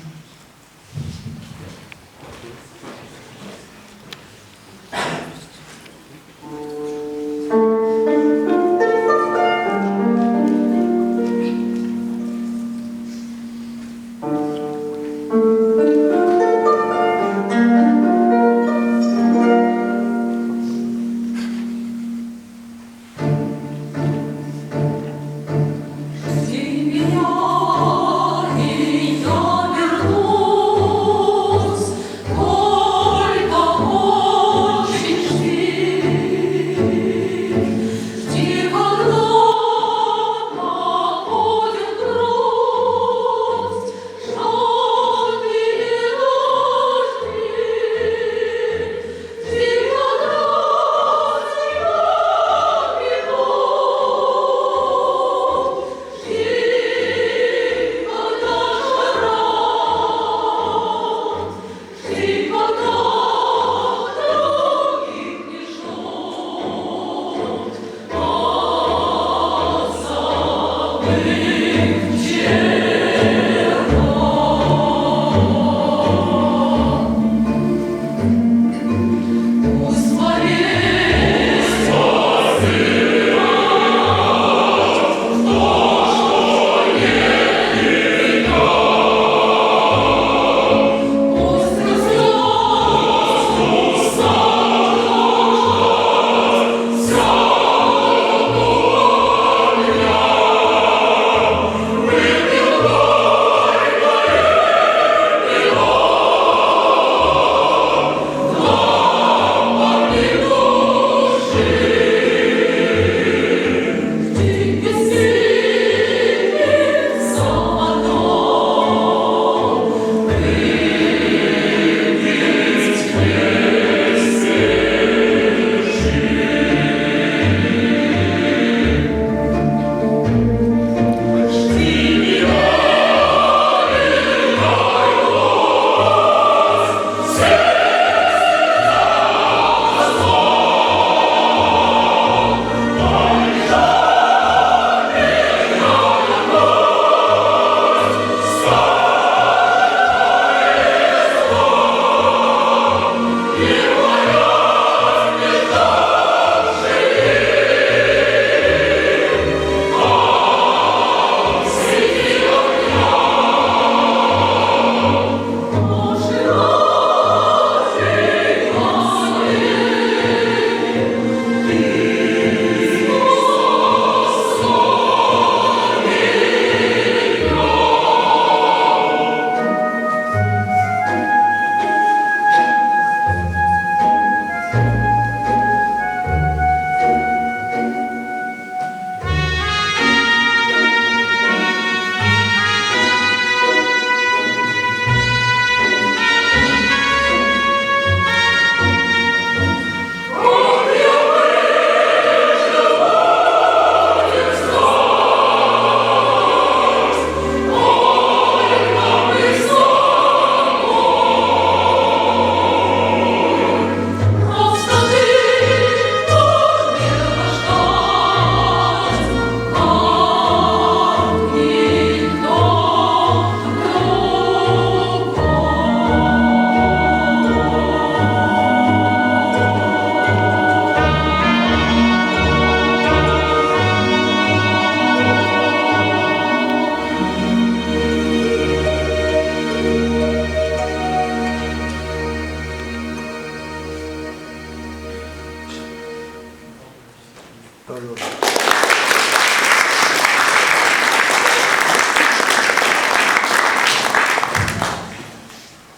Жди меня, и я вернусь, только очень жди. Жди, когда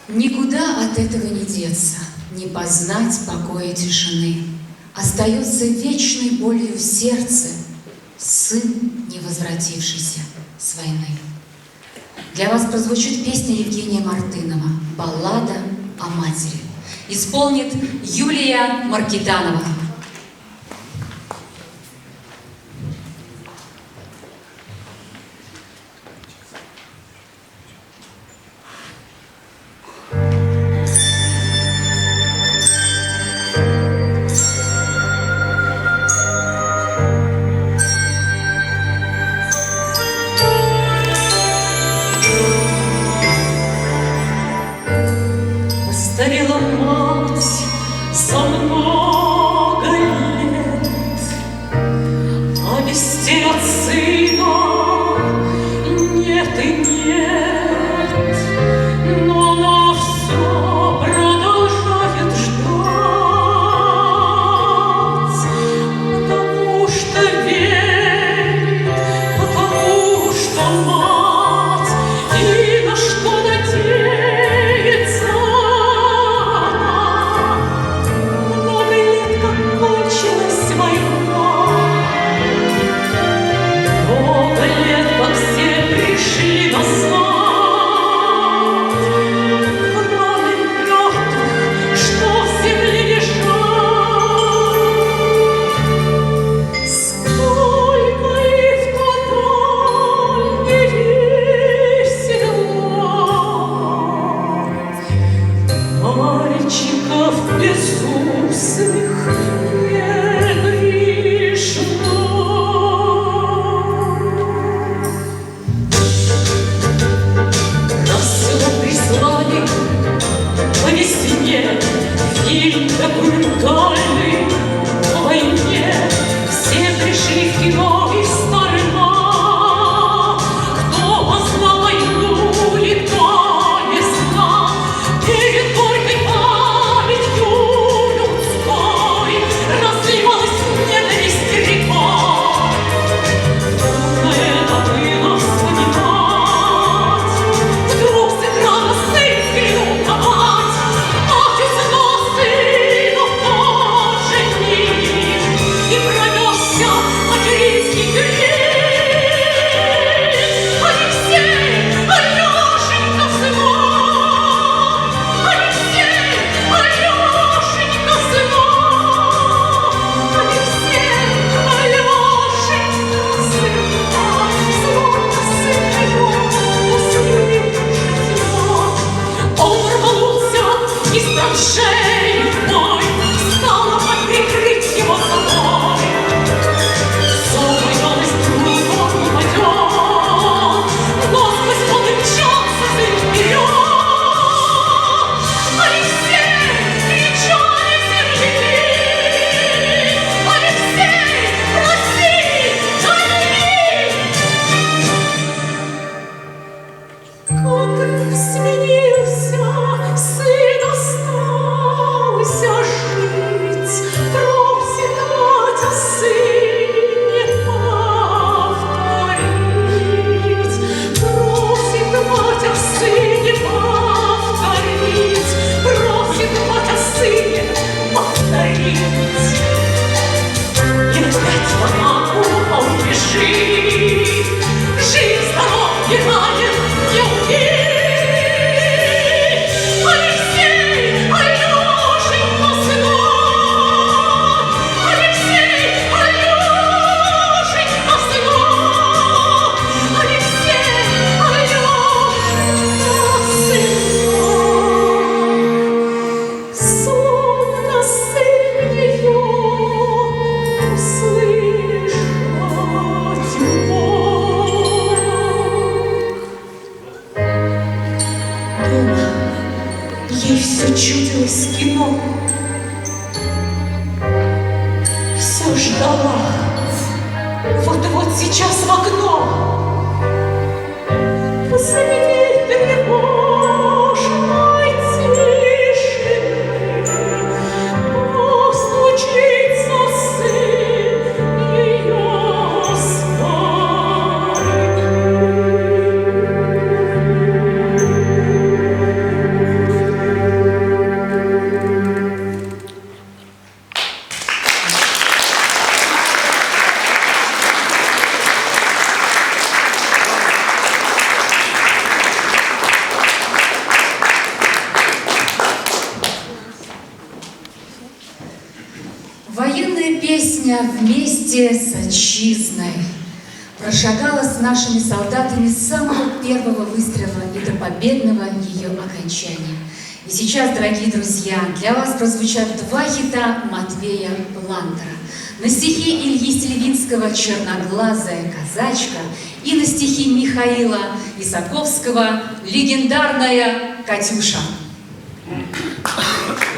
Никуда от этого не деться, не познать покоя тишины. Остается вечной болью в сердце сын, не возвратившийся с войны. Для вас прозвучит песня Евгения Мартынова «Баллада о матери». Исполнит Юлия Маркитанова. Постарела мать за много лет, А вести от сына нет и нет. Но она все продолжает ждать, Потому что верит, потому что мать, И на что надеется она. Много лет, как кончилась война, Много лет, как все пришли назад В раны мертвых, что в земле лежат. Сколько их в то дальнее села, Мальчиков безусых не пришло. Нас сюда прислали по весне фильм документальный о войне. Все пришли в кино и старина. Кто познал войну, никто не знал. Перед горькой памятью людской разливалась ненависть рекой. Трудно это было вспоминать. Вдруг с экрана сын взглянул на мать. Мать узнала сына в тот же миг, И пронесся материнский крик. Алексей, Алешенька, сынок! Алексей, Алешенька, сынок! Алексей, Алешенька, сынок! Словно сын ее услышать мог. Он рванулся из траншеи в бой, Стала мать прикрыть его собой. Все боялась, вдруг он упадет, Но сквозь воды мчался сын вперед. Алексей, кричали в земли, Алексей, проси, гони! Как сменился, сын остался жить, Просит мать о сыне повторить. Просит мать о сыне повторить, Просит мать о сыне повторить. И опять в атаку он бежит, Жив, здоров, не ранен, не убит. Алексей, Алешенька, сынок! Алексей, Алешенька, сынок! Алексей, Алешенька, сынок! Словно сын ее услышать мог. Дома ей все чудилось кино. Все ждала. Вот-вот сейчас в окно. Посреди тревожной тишины Постучится сын ее с войны. песня вместе с отчизной прошагала с нашими солдатами с самого первого выстрела и до победного ее окончания. И сейчас, дорогие друзья, для вас прозвучат два хита Матвея Ландера. На стихи Ильи Селевинского «Черноглазая казачка» и на стихи Михаила Исаковского «Легендарная Катюша». Черноглазая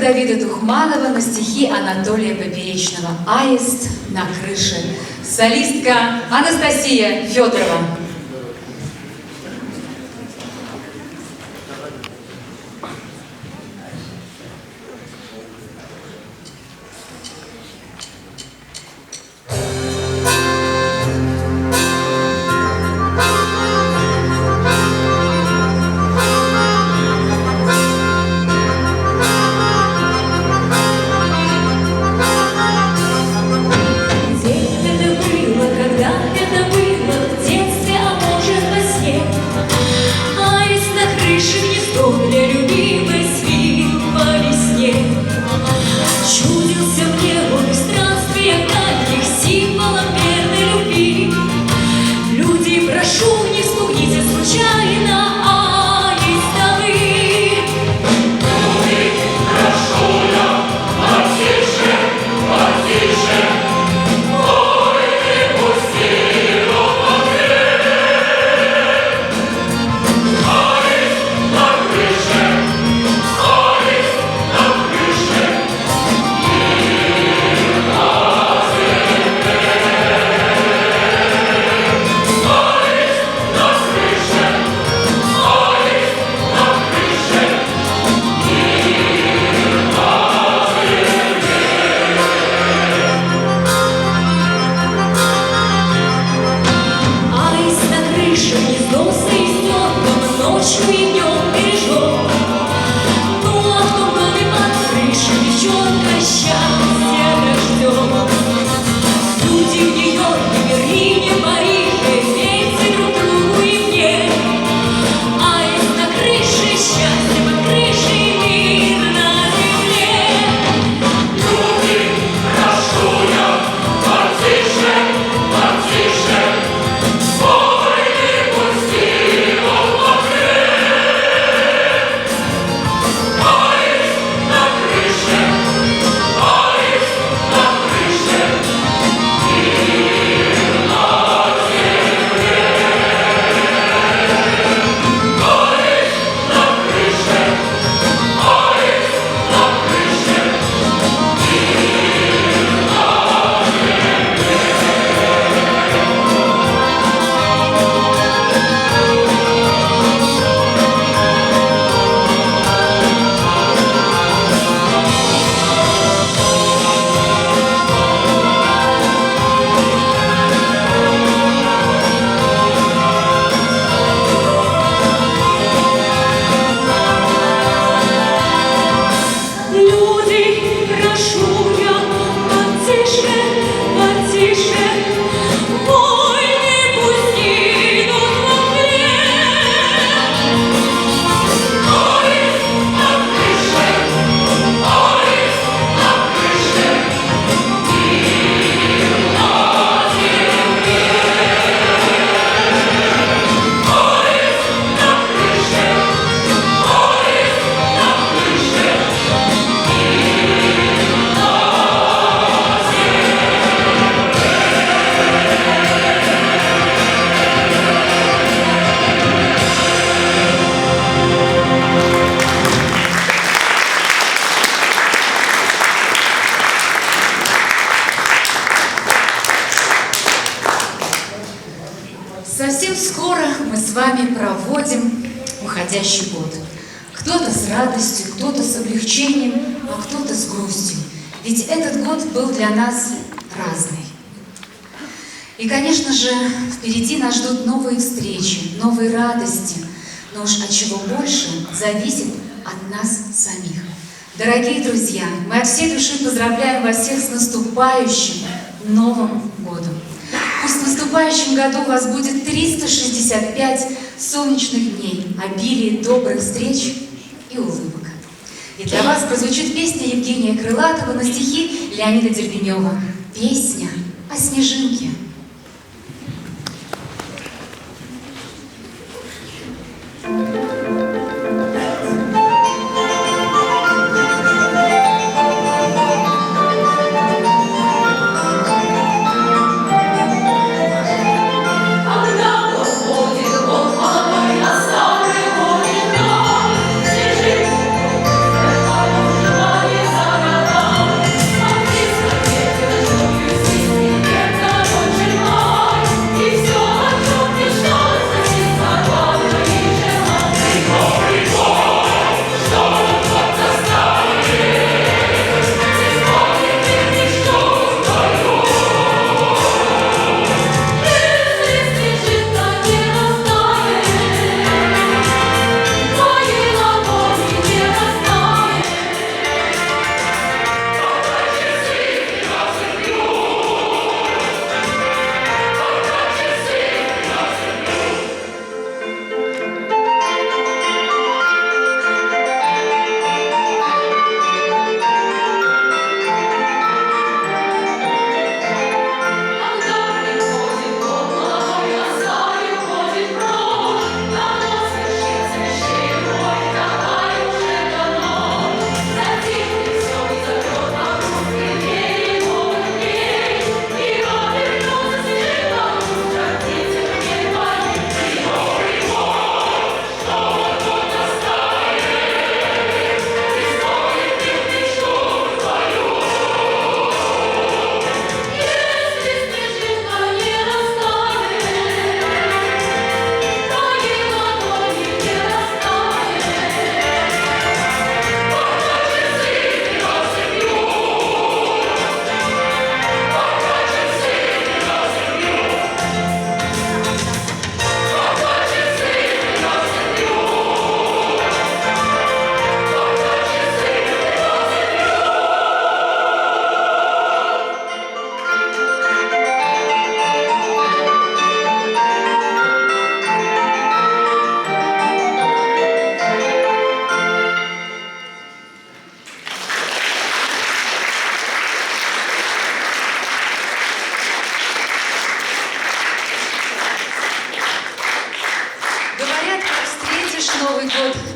Давида Тухманова на стихи Анатолия Поперечного «Аист на крыше». Солистка Анастасия Федорова. Где это было, когда это было, в детстве, а может во сне? Аист на крыше гнездо для любимой свил по весне. Чудился мне он в странствиях дальних символом верной любви. Люди, прошу, не спугните случайно аиста вы. Люди, прошу я, потише, потише, ой, ты пусти Аист на крыше, аист на крыше, мир на земле. Аист на крыше, аист на крыше, мир на земле. Аист на крыше гнездо с аистенком ночью и днем бережет. Ну а в том доме под крышей девчонка счастья ждет. Люди в Нью-Йорке, Берлине, Париже, верьте друг другу и мне. Аист на крыше, счастье под крышей, мир на земле. Люди, прошу я, потише, потише, ой, не пусти Аист на крыше, аист на крыше, мир на земле. Аист на крыше, аист на крыше, мир на Люди, прошу я, потише, потише, войны пусть идут во мгле. Аист на крыше, аист на крыше, мир на земле. Аист на крыше, аист на крыше, мир на Совсем скоро мы с вами проводим уходящий год. Кто-то с радостью, кто-то с облегчением, а кто-то с грустью. Ведь этот год был для нас разный. И, конечно же, впереди нас ждут новые встречи, новые радости. Но уж от чего больше зависит от нас самих. Дорогие друзья, мы от всей души поздравляем вас всех с наступающим Новым годом. Пусть в наступающем году у вас будет 365 солнечных дней, обилие добрых встреч и улыбок. И для вас прозвучит песня Евгения Крылатова на стихи Леонида Дербенева. Песня о снежинке. Когда уходит год молодой, а старый год не Снежинку желает.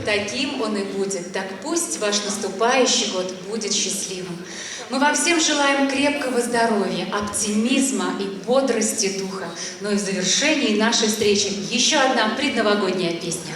таким он и будет. Так пусть ваш наступающий год будет счастливым. Мы вам всем желаем крепкого здоровья, оптимизма и бодрости духа. Ну и в завершении нашей встречи еще одна предновогодняя песня.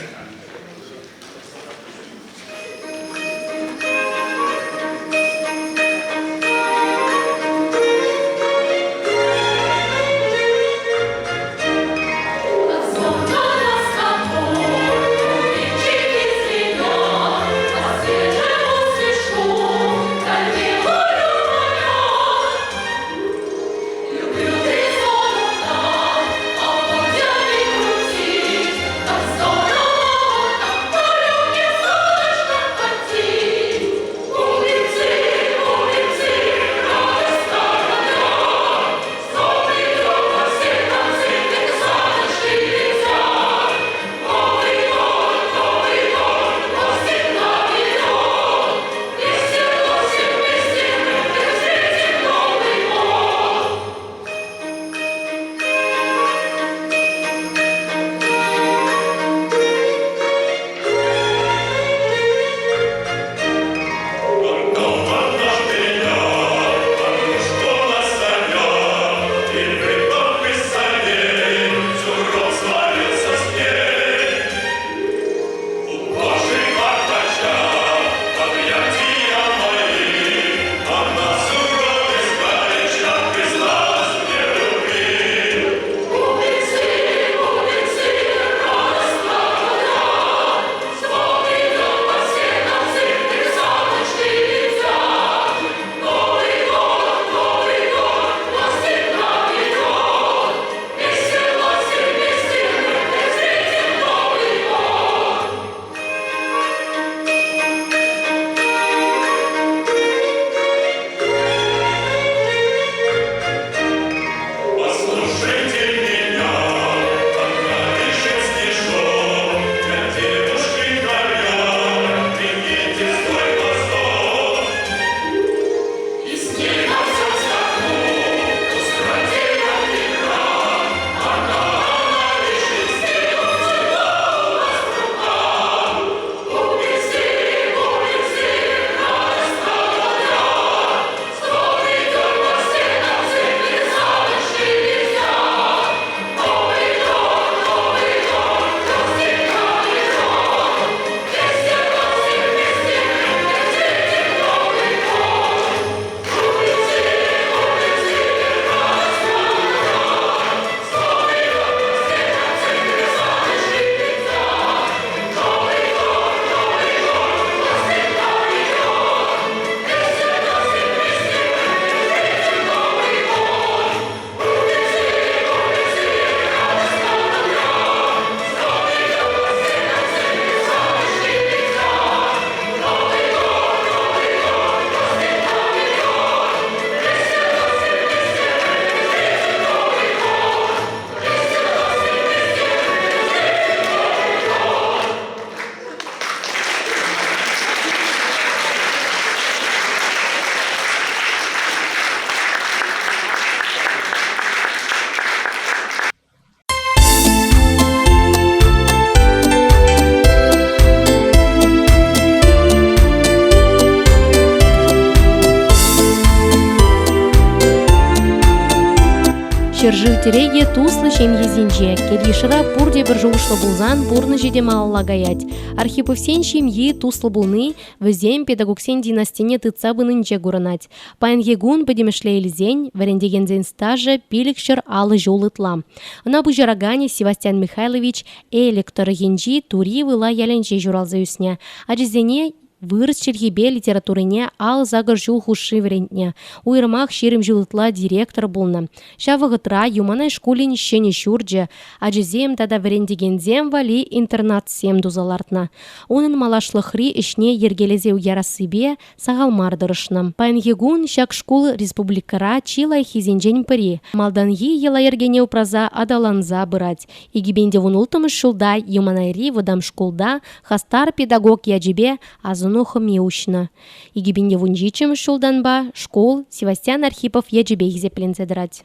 Ҫӗршыв тӗрекӗ туслӑ ҫемьесенче. Кил-йышра пурте пӗр шухӑшлӑ пулсан пурнӑҫӗ те малалла каять. Архиповсен ҫемйи туслӑ пулни вӗсем педагогсен династине тытса пынинче курӑнать. Паянхи кун пӗтӗмӗшле илсен вӗрентекенсен стажӗ 550 ҫул ытла. Ӑна пуҫараканӗ Севастьян Михайлович Элӗк тӑрӑхӗнчи Тури Выла ялӗнче ҫуралса ӳснӗ. Ачисене вырӑс чӗлхипе литературине ал сакӑр ҫул хушши вӗрентнӗ. Уйрӑмах 20 ҫул ытла директор пулнӑ. Ҫав вӑхӑтра Юманай шкулӗн ҫӗнӗ ҫурчӗ, ачасем тата вӗрентекенсем валли интернатсем туса лартнӑ. Унӑн малашлӑхри ӗҫне йӗркелесе ярассипе сахал мар тӑрӑшнӑ. Паянхи кун ҫак шкул республикӑра чи лайӑххисенчен пӗри. Малтанхи йӑла-йӗркене упраса аталанса пырать. 2016 ҫулта Юманайри вӑтам шкулта хастар педагог ячӗпе асӑну хӑми уҫнӑ. 2017 ҫултанпа шкул Севастьян Архипов ячӗпе хисепленсе тӑрать.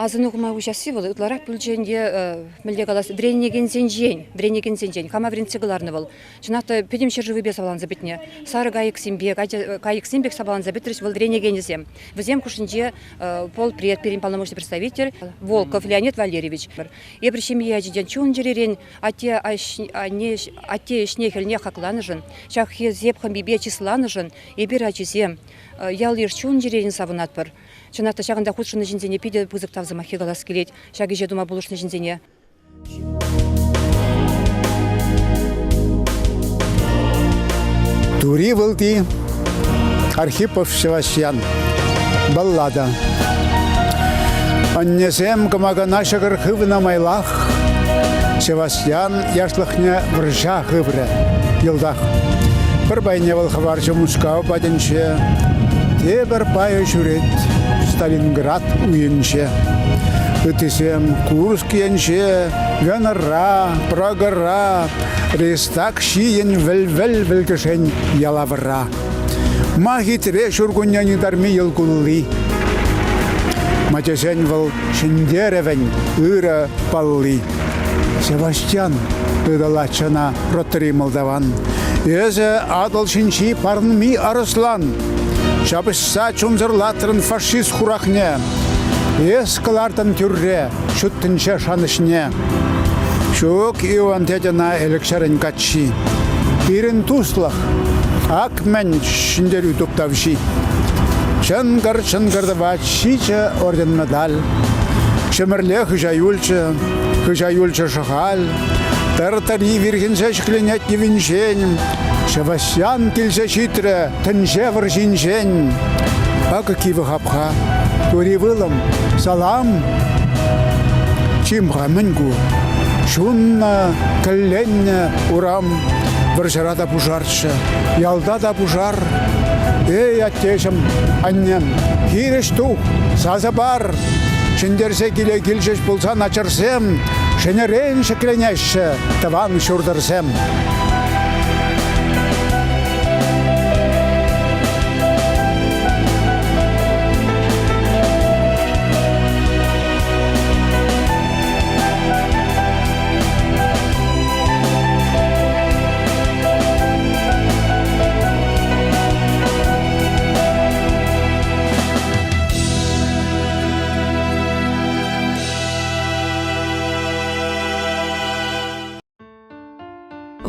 Асӑну хӑма уҫасси вӑл ытларах пулчӗ ӗнтӗ, мӗнле калас, вӗренекенсенчен, вӗренекенсенчен. Кама вӗрентсе кӑларнӑ вӑл. Чӑнах та пӗтӗм ҫӗршывӗпе сапаланса пӗтнӗ. Сарӑ кайӑксемпе, кайӑксем пек сапаланса пӗтрӗҫ вӑл вӗренекенӗсем. Вӗсем хушшинче полпред, пирӗн полномочный представитель Волков Леонид Валерьевич. Эпир ҫемье ачинчен чун-чӗререн атте, анне, атте ӗҫне-хӗлне хакланӑшӑн, ҫак хисеп хӑмипе чысланӑшӑн эпир ачисем ял-йыш чун-чӗререн савӑнатпӑр. Чӑнах та ҫакӑнта хутшӑннӑ ҫынсене питӗ пысӑк тав сӑмаххи калас килет, ҫак ӗҫе тума пулӑшнӑ ҫынсене. Тури вӑлти Архипов Севастьян. Баллада. Аннесем кӑмакана ҫӑкӑр хывнӑ майлах Севастьян яшлӑхне вӑрҫа хыврӗ йӑлтах. Пӗр пайне вӑл хӑварчӗ Мускав патӗнче, тепӗр пайӗ ҫӳрет Сталинград уйӗнче. Ыттисем Курск енче, Венӑра, Прагӑра, Рейхстаг ҫийӗн вӗл-вӗл вӗлкӗшен ялавра. Ма хитре ҫуркуннен ытарми йӑл кулли. Ма тесен вӑл ҫӗнтерӗвӗн ырӑ палли. Севастьян ыталатчӗ ӑна ротӑри мӑлтаван. Эсӗ Атӑл ҫинчи парӑнми арӑслан. Ҫапӑҫса чунсӑрлатрӑн фашист хурахне. Эс кӑлартӑн тӳрре ҫут тӗнче шанӑҫне. Ҫук, Иван тет ӑна Элӗкҫӗрӗн каччи. Пирӗн туслӑх, ак мӗн ҫӗнтерӳ туптавҫи. Чӑнкӑр-чӑнкӑр тӑвать ҫичӗ орден-медаль. Ҫӗмӗрле хыҫа юлчӗ, хыҫа юлчӗ Шӑхаль. Тӑр-тӑри вирхӗнсе ҫӗкленет йӑвинчен. Ҫӑвасьян килсе ҫитрӗ тӗнче вӑрҫинчен. Акӑ кивӗ хапха, тури вылӑм, салам. Чим-ха, мӗн ку? Ҫуннӑ, кӗлленнӗ урам вӑрҫӑра та пушарччӗ, ялта та пушар. Эй, аттеҫӗм, аннем, хирӗҫ тух, сасӑ пар! Ҫӗнтерсе киле килчӗҫ пулсан ачӑрсем ҫӗнӗрен ҫӗкленеҫҫӗ тӑван ҫуртӑрсем.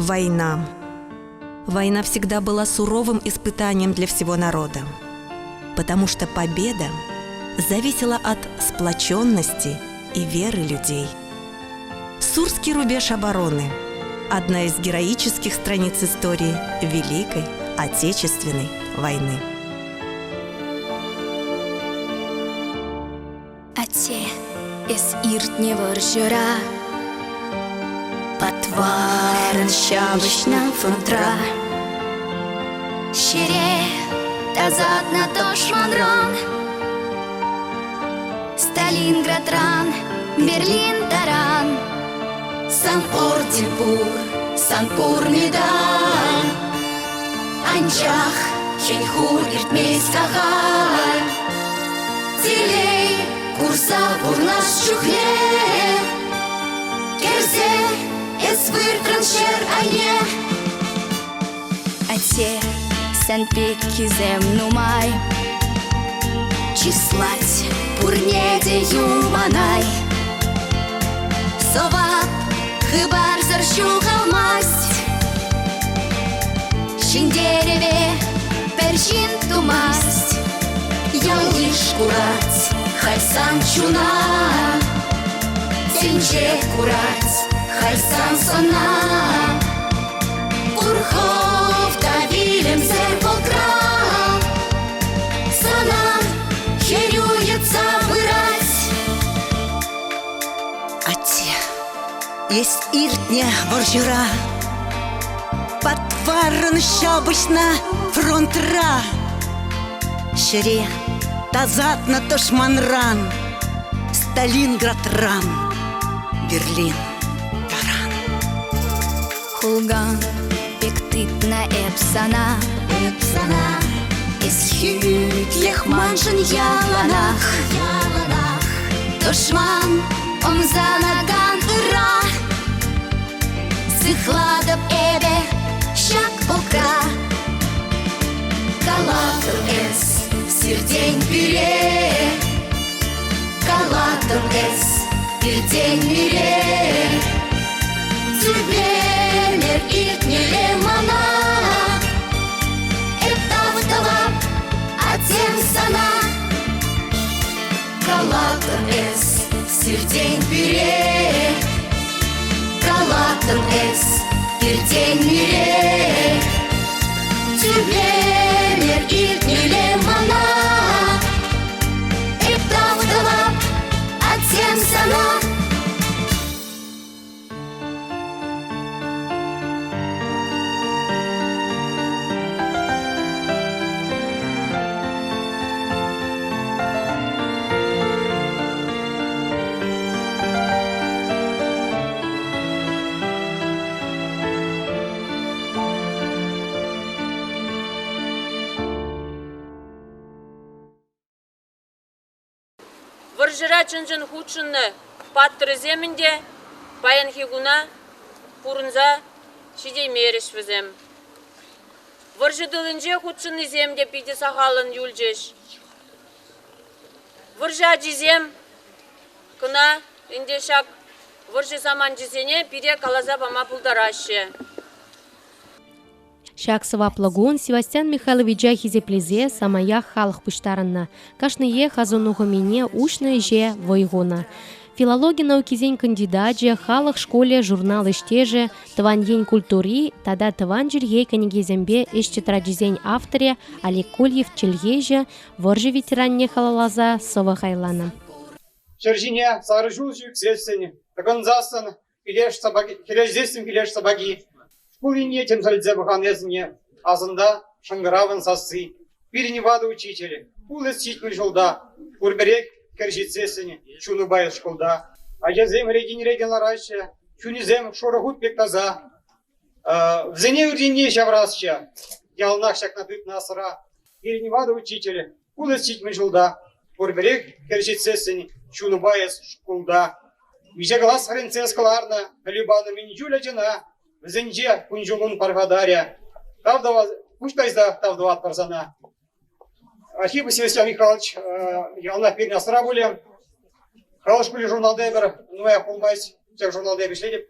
Война. Война всегда была суровым испытанием для всего народа, потому что победа зависела от сплоченности и веры людей. Сурский рубеж обороны – одна из героических страниц истории Великой Отечественной войны. Атте, эс иртнӗ вӑрҫӑра Патварӑн ҫапӑҫнӑ фронтра. Ҫӗре тасатнӑ тӑшманран, Сталинградран, Берлин таран. Сан орден пур, сан пур медаль. Анчах хӗн-хур иртмест ахаль. Телей курса пурнас чухне кӗрсе эс выртрӑн ҫӗр айне. Атте, сан пеккисем нумай. Чыслать пурне те юманай. Сӑвап хыпарсӑр ҫухалмасть. Ҫӗнтерӗве пӗр ҫын тумасть. Ял-йыш курать халь сан чуна. Тӗнче курать халь сан сӑна. Курхов та вилӗмсӗр полкра. Сана хӗрӳ йӑтса пырать. Атте, эс иртнӗ вӑрҫӑра Патваррӑн ҫапӑҫнӑ фронтра. Ҫӗре тасатнӑ тӑшманран, Сталинградран, Берлин таран. Хулган пек тытнӑ эп сана, эп сана. Эс хӳтлӗх маншӑн яланах, яланах. Тӑшман ӑмсанакан ыра Сыхлатӑп эпӗ ҫак полкра. Калатӑн эс сиртен пире, Калатӑн эс пиртен мире. Тӳпемӗр илтмелле мана, Эп тав тӑвап атем сана. Калатӑн эс сиртен пире, Калатӑн эс пиртен мире. Тӳпемӗр илтмелле мана, Эп тав тӑвап атем сана. Вӑрҫӑра чӑн-чӑн хутшӑннӑ паттӑрӗсем ӗнтӗ паянхи куна пурӑнса ҫитеймерӗҫ вӗсем. Вӑрҫӑ тылӗнче хутшӑннисем те питӗ сахаллӑн юлчӗҫ. Вӑрҫӑ ачисем кӑна ӗнтӗ ҫак вӑрҫӑ саманчӗсене пире каласа пама пултараҫҫӗ. Ҫак сӑваплӑ кун Севастьян Михайловича хисеплесе самаях халӑх пуҫтарӑннӑ. Кашниех асӑну хӑмине уҫнӑ ӗҫе вӑй хунӑ. Филологи наукисен кандидачӗ, халӑх шкулӗ журнал ӗҫтешӗ, тӑван ен культури тата тӑван чӗлхе кӗнекисемпе ӗҫ тетрачӗсен авторӗ Олег Кольев чӗлхеҫӗ вӑрҫӑ ветеранне халалласа сӑвӑ хайланӑ. Ҫӗр ҫине сарӑ ҫулҫӑ ӳксессӗн, тӑкӑнсассӑн Пилеш собаки, хӗрелсессӗн пилеш собаки, шкул енне тӗмсӗлсе пӑхан эсӗне, асӑнта шӑнкӑравӑн сасси. Пирӗн ватӑ учитель, пулӑс 70 ҫулта, пурпӗрех кӗр ҫитсессӗн чунупа эс шкулта. Ачасем ретӗн-ретӗн лараҫҫӗ, чунӗсем шурӑ хут пек таса. Вӗсене ыррине ҫавӑрасчӗ, яланах ҫакна тытнӑ асра. Пирӗн ватӑ учитель, пулӑс 70 ҫулта, пурпӗрех кӗр ҫитсессӗн чунупа эс шкулта. Миҫе класс вӗрентсе кӑларнӑ, пӗлӳ панӑ мӗн чуль ачана, вӗсенче кун-ҫулун пархатарӗ. Тав тӑва, пуҫ тайса тав тӑватпӑр сана. Архипов Севастьян Михайлович яланах пирӗн асра пулӗ. Халӑх шкулӗ журналта эпир нумаях пулмасть, ҫак журналта эпӗ ӗҫлетӗп.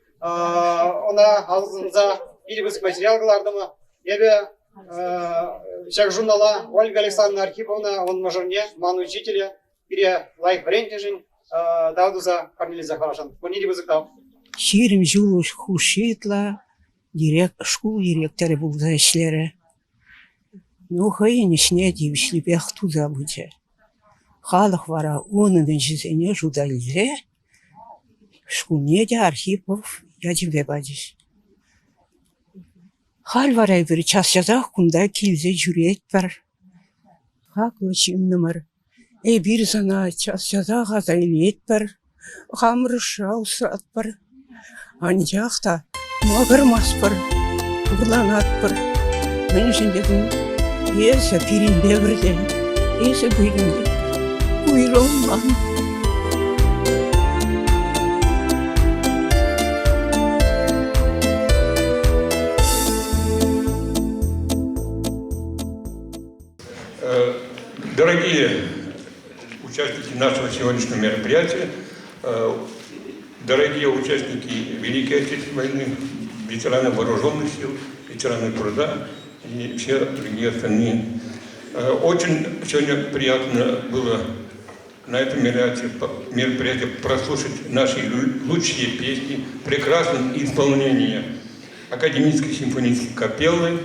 Ӑна асӑнса питӗ пысӑк материал кӑлартӑмӑр. Эпӗ ҫак журнала Ольга Александровна Архиповна, ун мӑшӑрне, ман учителе, пире лайӑх вӗрентнӗшӗн тав туса парнелесе хӑварасшӑн. Пурне те пысӑк тав. 20 ҫул хушши ытла шкул директорӗ пулса ӗҫлерӗ. Ну, хӑйӗн ӗҫне тивӗҫлипех туса пычӗ. Халӑх вара унӑн ӗҫӗсене шута илсе шкулне те Архипов ячӗпе пачӗҫ. Халь вара эпир час-часах кунта килсе ҫӳретпӗр. Хаклӑ ҫыннӑмӑр, эпир сана час-часах аса илетпӗр, хамӑр ӑшра усратпӑр. Анчах та макӑрмастпӑр, хурланатпӑр. Мӗншӗн тесен эсӗ пирӗнпе пӗрле, эсӗ пирӗнтен уйрӑлман. Дорогие участники нашего сегодняшнего мероприятия, дорогие участники Великой Отечественной войны, ветераны вооруженных сил, ветераны труда и все другие остальные. Очень сегодня приятно было на этом мероприятии прослушать наши лучшие песни, прекрасное исполнение Академической симфонической капеллы.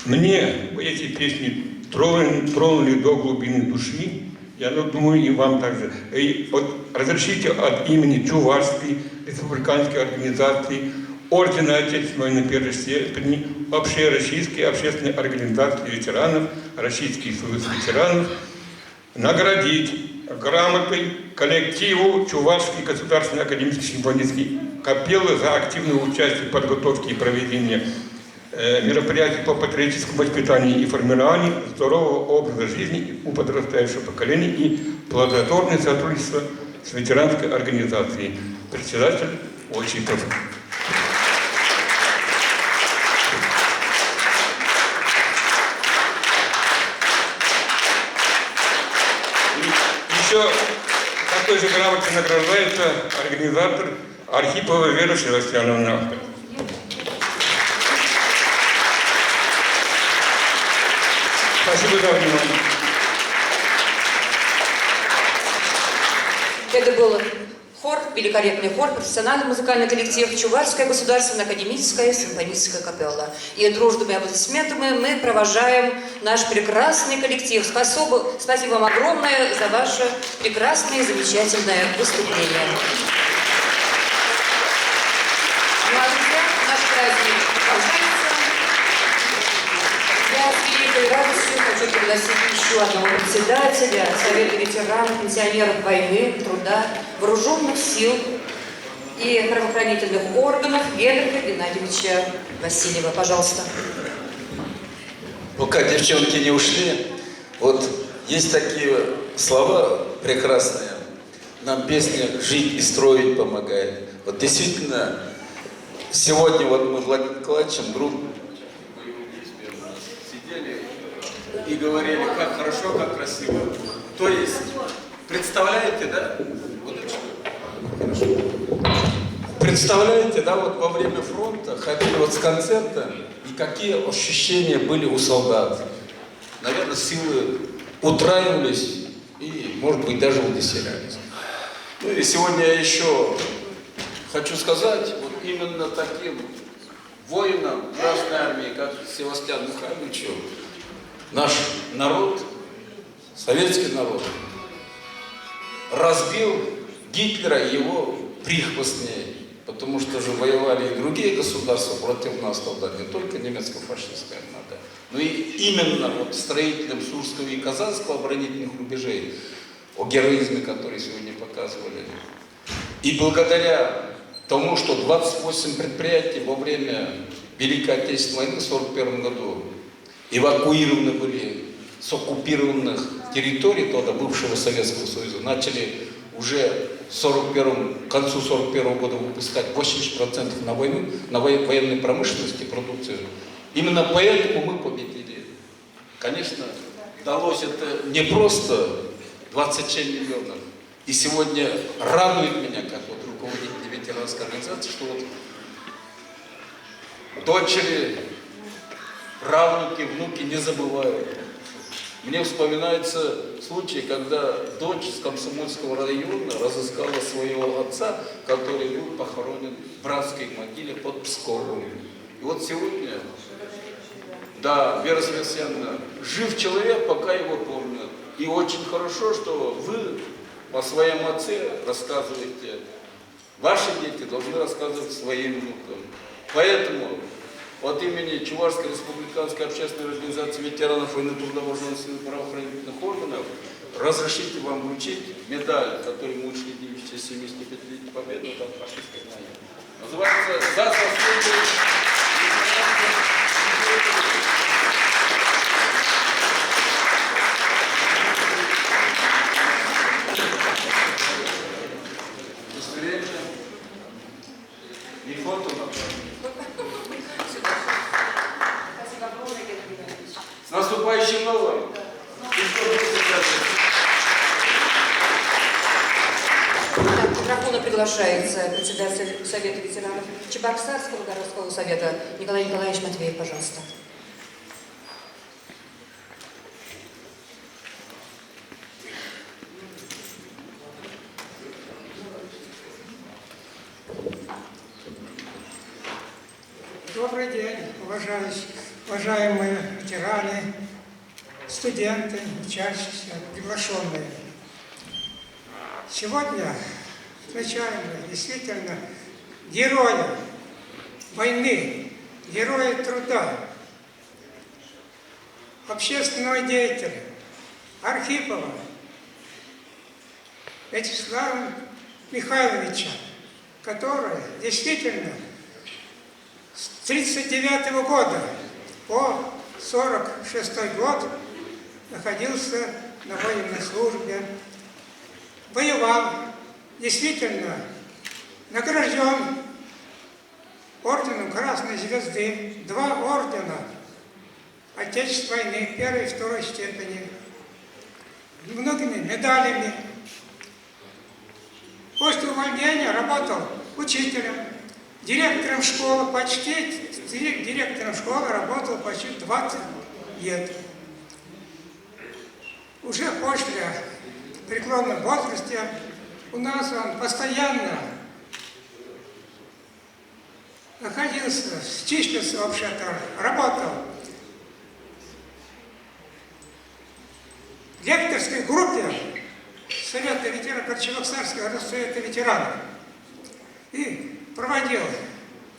Мне эти песни тронули до глубины души. Я думаю, и вам также. И вот разрешите от имени Чувашской республиканской организации Ордена Отечественной войны первой степени, Общероссийской общественной организации ветеранов, Российский союз ветеранов, наградить грамотой коллективу Чувашской государственной академической симфонической капеллы за активное участие в подготовке и проведении мероприятий по патриотическому воспитанию и формированию здорового образа жизни у подрастающего поколения и плодотворное сотрудничество с ветеранской организацией. Председатель Осипов. Еще такой же грамотой награждается организатор Архипова Вера Севастьяновна. Спасибо за внимание. Это был хор, великолепный хор, профессиональный музыкальный коллектив Чувашская государственная академическая симфоническая капелла. И дружными аплодисментами мы провожаем наш прекрасный коллектив. Спасибо, спасибо вам огромное за ваше прекрасное и замечательное выступление. Ну а друзья, наш праздник продолжается. Я с великой радостью хочу пригласить еще одного председателя Совета ветеранов, пенсионеров войны, труда, вооруженных сил и правоохранительных органов Генриха Геннадьевича Васильева. Пожалуйста. Пока девчонки не ушли, вот есть такие слова прекрасные. Нам песня «Жить и строить» помогает. Вот действительно, сегодня вот мы Владимир Николаевичем друг сидели и говорили, как хорошо, как красиво. То есть, представляете, да? Вот хорошо. Представляете, да, вот во время фронта ходили вот с концерта, и какие ощущения были у солдат. Наверное, силы утраивались и, может быть, даже удеселялись. Ну и сегодня я еще хочу сказать, вот именно таким воинам Красной Армии, как Севастьян Михайловичу, наш народ, советский народ, разбил Гитлера и его прихвостней, потому что же воевали и другие государства против нас тогда, не только немецко-фашистская армада, но и именно вот строителям Сурского и Казанского оборонительных рубежей, о героизме, который сегодня показывали. И благодаря тому, что 28 предприятий во время Великой Отечественной войны в 1941 году эвакуированы были с оккупированных территорий тогда бывшего Советского Союза, начали уже в 41, к концу 1941 года выпускать 80% на войну, на военной промышленности продукцию. Именно поэтому мы победили. Конечно, далось это не просто 27 миллионов. И сегодня радует меня, как вот руководитель ветеранской организации, что вот дочери, правнуки, внуки не забывают. Мне вспоминается случай, когда дочь с Комсомольского района разыскала своего отца, который был похоронен в братской могиле под Псковом. И вот сегодня, да, Вера Севастьяновна, жив человек, пока его помнят. И очень хорошо, что вы о своем отце рассказываете. Ваши дети должны рассказывать своим внукам. Поэтому от имени Чувашской республиканской общественной организации ветеранов войны труда вооруженных сил и правоохранительных органов разрешите вам вручить медаль, которую мы учредили в честь 75-летия Победы от фашистской войны. Называется «За заслуги И фото Спасибо огромное, Геннадий Геннадьевич. С наступающим новым! Так, к микрофону приглашается председатель Совета ветеранов Чебоксарского городского совета Николай Николаевич Матвеев, пожалуйста. Добрый день, уважаемые ветераны, студенты, учащиеся, приглашенные. Сегодня встречаем мы действительно героя войны, героя труда, общественного деятеля Архипова Вячеслава Михайловича, который действительно с 1939 года по 1946 год находился на военной службе Воевал, действительно, награжден орденом Красной Звезды, два ордена Отечественной войны первой и второй степени, многими медалями. После увольнения работал учителем, директором школы, почти директором школы работал почти 20 лет. Уже после преклонном возрасте у нас он постоянно находился, числился вообще-то, работал в лекторской группе Совета ветеранов, Чебоксарского совета ветеранов. И проводил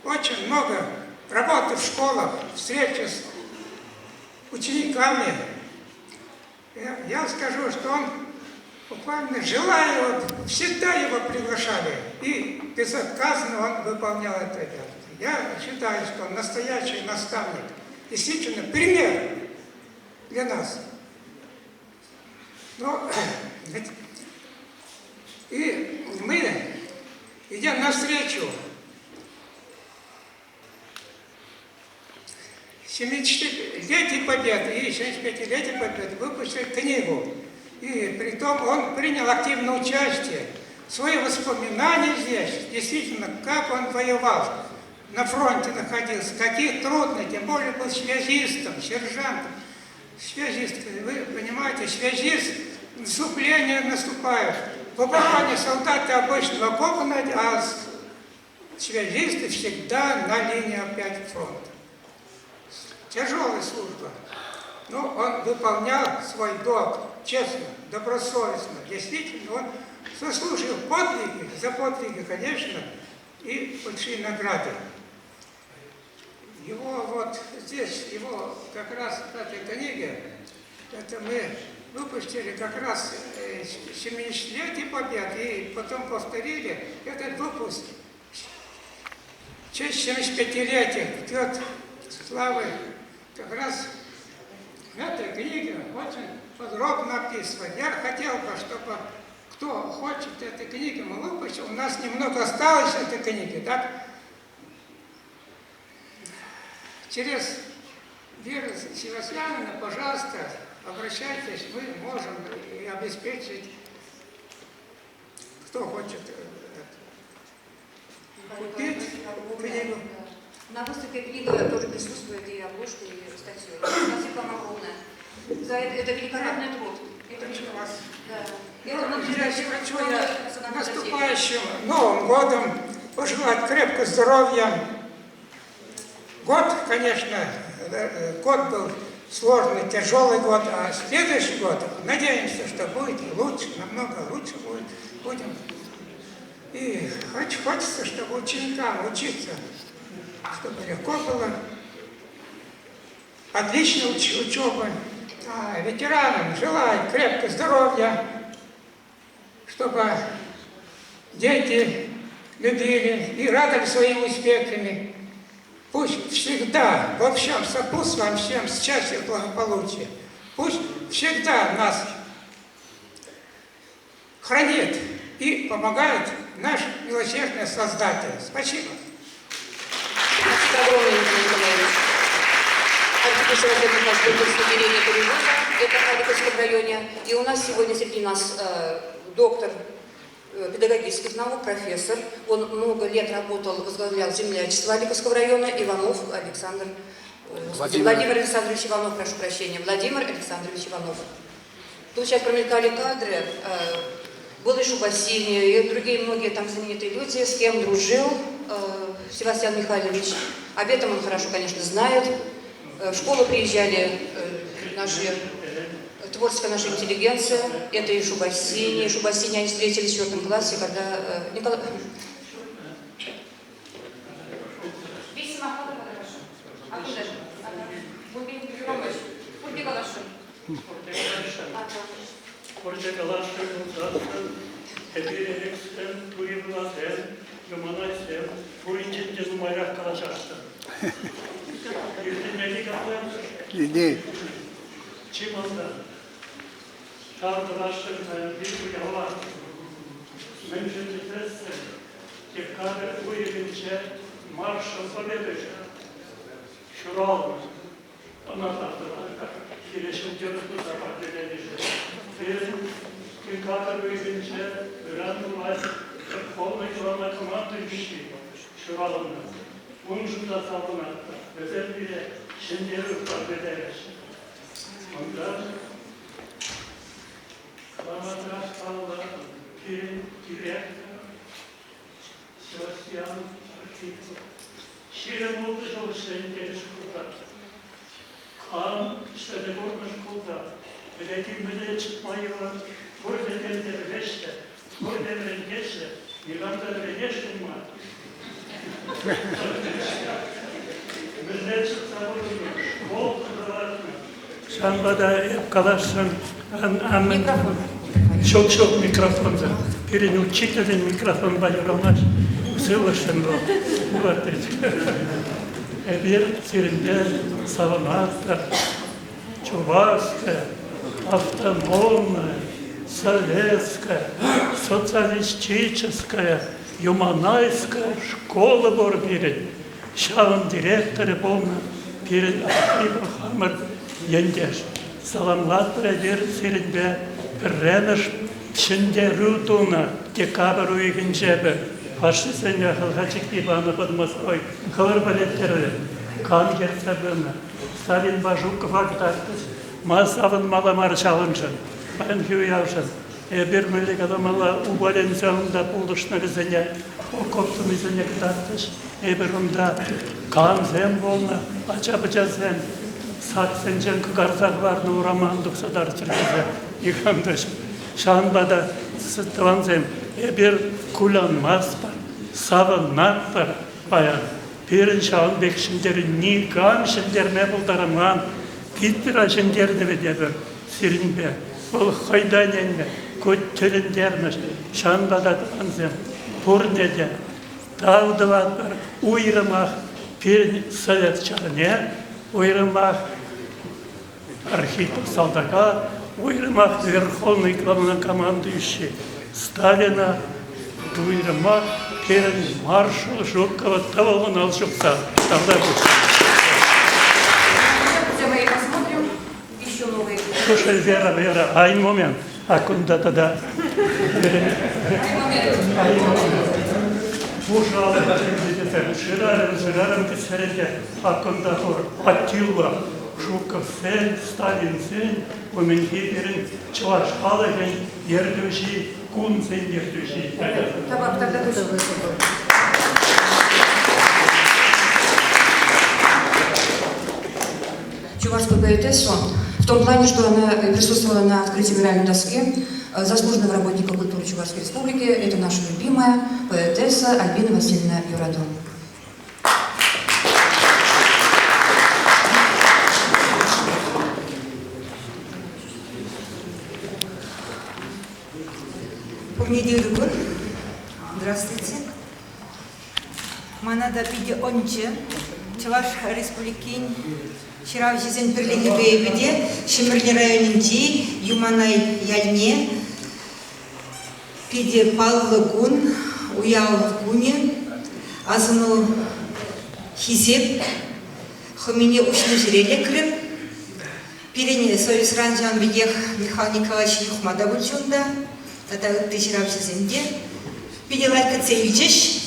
очень много работы в школах, встречи с учениками. Я скажу, что он буквально желая его, всегда его приглашали. И безотказно он выполнял это дело. Я считаю, что он настоящий наставник. Действительно, пример для нас. Но, и мы, идя навстречу 74-летие Победы и 75-летие Победы выпустили книгу. И при том он принял активное участие. Свои воспоминания здесь, действительно, как он воевал, на фронте находился, какие трудности, тем более был связистом, сержантом. Связист, вы понимаете, связист, наступление наступает. В обороне солдаты обычно в окопы, а связисты всегда на линии опять фронта. Тяжелая служба. Но он выполнял свой долг честно, добросовестно. Действительно, он заслужил подвиги, за подвиги, конечно, и большие награды. Его вот здесь, его как раз в этой книге, это мы выпустили как раз 70-летие Победы, и потом повторили этот выпуск в честь 75-летия идет славы. Как раз в этой книге очень подробно описано. Я хотел бы, чтобы кто хочет этой книги, мы выпустим. У нас немного осталось этой книги, так? Через Веру Севастьяновну, пожалуйста, обращайтесь, мы можем и обеспечить, кто хочет купить книгу. На выставке книга тоже присутствует и обложка, и статью. Спасибо вам огромное за это, это великолепный труд. Это хочу вас. Да. Я вот, я хочу я наступающим Новым годом пожелать крепкого здоровья. Год, конечно, год был сложный, тяжелый год, а следующий год, надеемся, что будет лучше, намного лучше будет. Будем. И хочется, чтобы ученикам учиться, чтобы легко было. Отличная учеба. А ветеранам желаю крепкого здоровья, чтобы дети любили и радовали своими успехами. Пусть всегда во всем сопутствует всем счастье и благополучие. Пусть всегда нас хранит и помогает наш милосердный Создатель. Спасибо. Спасибо огромное, Николай Николаевич. Архипископ перевода, это в Аликовском районе. И у нас сегодня среди нас доктор педагогических наук, профессор. Он много лет работал, возглавлял землячество Аликовского района. Иванов Александр... Владимир. Владимир Александрович Иванов, прошу прощения. Владимир Александрович Иванов. Тут сейчас промелькали кадры. Был и Шубасини, и другие многие там знаменитые люди, с кем дружил Севастьян Михайлович. Об этом он хорошо, конечно, знает. В школу приезжали наши, творческая наша интеллигенция. Это и Шубасини. Шубасини они встретились в 4 классе, когда Николай... Чи малтан тав тӑвасшӑн паянхи уява. Мӗншӗн тесессӗн декабрь уйӑхӗнче маршал Победы ҫуралнӑ. Ӑна тав Пире ҫӗнтерӳ туса парнеленӗшӗн. Пирӗн декабрь уйӑхӗнче ыран нумай Верховнӑй главнокомандующий ҫуралнӑ. Уншӑн та савӑнатпӑр. Вӗсем пире ҫӗнтерӳ парнелерӗҫ. Унтан Каламасӑрах паллӑ пирӗн директор Севастьян Архипов 26 ҫул ӗҫлентернӗ шкулта. Кам ӗҫлесе курнӑ шкулта, вӗрентӳ чӑтма йывӑр, пурте темте пӗлеҫҫӗ, пурте вӗрентеҫҫӗ, никам та вӗренесшӗн мар. Мӗнле чӑтса пурӑннӑ, школ хӑватнӑ. Ҫавӑнпа та эп каласшӑн, микрофон. Ҫук, ҫук, микрофонсӑр. Пирӗн учителӗн микрофонпа юрамасть. Сывлӑшшӑн вӑл. Эпир сирӗнпе савӑнатпӑр. Чувашская, автономная, советская, социалистическая, Юманайская школа пур пирӗн. Ҫавӑн директорӗ пулнӑ пирӗн Архипов хамӑр ентеш. Саламлатпӑр эпир сирӗнпе пӗрремӗш ҫӗнтерӳ тунӑ декабрь уйӑхӗнче эпӗ фашистсене хӑлха чикки панӑ под Москвой. Хӑвӑр пӗлеттерӗр, кам ертсе пынӑ. Сталинпа Жукова кӑтартрӗҫ. Ма савӑнмалла мар ҫавӑншӑн, паянхи уявшӑн. Эпир мӗнле каламалла, упаленсе унта пулӑшнӑ вӗсене, окоп тунисене кӑтартрӗҫ. Эпир унта камсем пулнӑ, ача-пӑчасем садсенчен кӑкарса хӑварнӑ урама ан тухса тарччӑр тесе никам та ҫук. Ҫавӑнпа та, тӑвансем, эпир кулянмастпӑр, савӑнатпӑр паян. Пирӗн ҫавӑн пек ҫӗнтерӳ никам ҫӗнтерме пултарайман. Гитлера ҫӗнтернӗ вӗт эпир сирӗнпе. Вӑл хӑй та ӗненнӗ, ку тӗлӗнтермӗш. Ҫавӑнпа та, тӑвансем, пурне те тав тӑватпӑр. Уйрӑмах пирӗн совет ҫарне, уйрӑмах Архипов салтака, уйрӑмах Верховный главнокомандующий Сталина, уйрӑмах пирӗн маршал Жукова тӑвӑллӑн ал ҫупса тавтапуҫ. Слушай, Вера, Вера, ein Moment. А кунта тата пушалӑх тесе шырарӑм, шырарӑм кӗтсерен те, а кунта пур Аттила, Жуковсен, Сталинсен умӗнхи пирӗн чӑваш халӑхӗн ертӳҫи, кунсен ертӳҫи. Чувашскую поэтессу в том плане, что она присутствовала на открытии мемориальной доски заслуженного работника культуры Чувашской Республики. Это наша любимая поэтесса Альбина Васильевна Юрадон. Здравствуйте. Мана та питӗ ӑнчӗ. Чӑваш Республикин ҫыравҫисен пӗрлӗхӗпе эпӗ те Ҫӗмӗрле районӗнчи Юманай ялне питӗ паллӑ кун, уяв кунӗ, асӑну хисеп хӑмине уҫнӑ ҫӗре лекрӗм. Пирӗн Союзран ҫавӑн пекех Михаил Николаевич Юхма та пулчӗ унта тата ытти ҫыравҫӑсем те. Питӗ лайӑх кӗтсе илчӗҫ.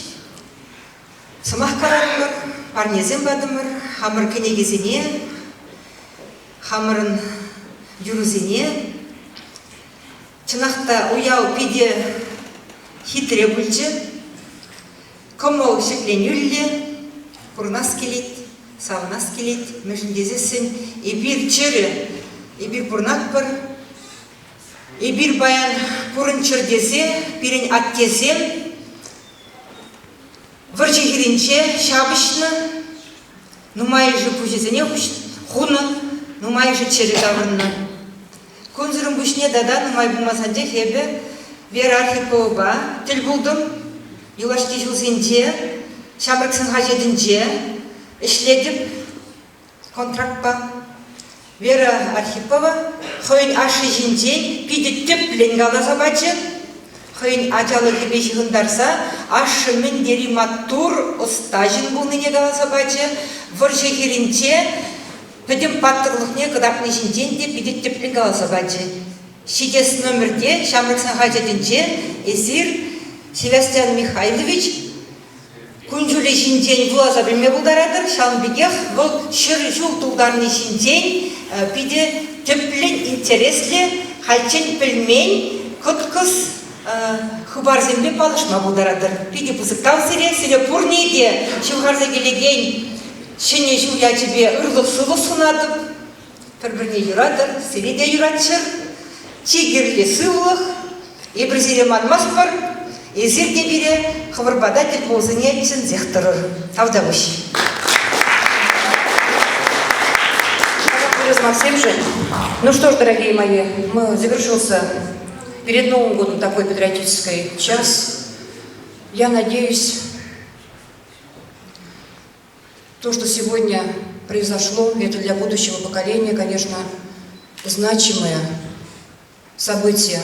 Сӑмах каларӑмӑр, парнесем патӑмӑр, хамӑр кӗнекесене, хамӑрӑн юрӑсене. Чӑнах та уяв питӗ хитре пулчӗ. Кӑмӑл ҫӗкленӳллӗ, пурӑнас килет, савӑнас килет. Мӗншӗн тесессӗн эпир чӗрӗ, эпир пурӑнатпӑр. Эпир паян пурӑнччӑр тесе пирӗн аттесем вӑрҫӑ хирӗнче ҫапӑҫнӑ, нумайӑшӗ пуҫӗсене хунӑ, нумайӑшӗ чӗрӗ таврӑннӑ. Кунсӑрӑн пуҫне тата нумай пулмасан эпӗ Вера Архиповӑпа тӗл пултӑм. Юлашки ҫулсенче Ҫамрӑксен хаҫатӗнче ӗҫлетӗп контрактпа. Вера Архипова хӑйӗн ашшӗ ҫинчен питӗ тӗплӗн каласа пачӗ. Хӑйӗн ачалӑхӗпе ҫыхӑнтарса ашшӗ мӗн тери маттур, ӑста ҫын пулнине каласа пачӗ. Вӑрҫӑ хирӗнче пӗтӗм паттӑрлӑхне кӑтартни ҫинчен те питӗ тӗплӗн каласа пачӗ. Ҫитес номерте Ҫамрӑксен хаҫатӗнче эсир Севастьян Михайлович кун-ҫулӗ ҫинчен вуласа пӗлме пултаратӑр. Ҫавӑн пекех вӑл 100 ҫул тултарни ҫинчен питӗ тӗплӗн, интереслӗ, хальччен пӗлмен кӑткӑс хыпарсемпе паллашма пултаратӑр. Питӗ пысӑк тав сире, сире пурне те ҫывхарса килекен Ҫӗнӗ ҫул ячӗпе ырлӑх-сывлӑх сунатӑп. Пӗр-пӗрне юратӑр, сире те юратчӑр. Чи кирли сывлӑх. Эпир сире манмастпӑр. Эсир те пире хӑвӑр пата тӗл пулусене чӗнсех тӑрӑр. Тавтапуҫ. Сӑмахсемшӗн. Ну что ж, дорогие мои, мы завершился перед Новым годом такой патриотический час. Я надеюсь, то, что сегодня произошло, это для будущего поколения, конечно, значимое событие.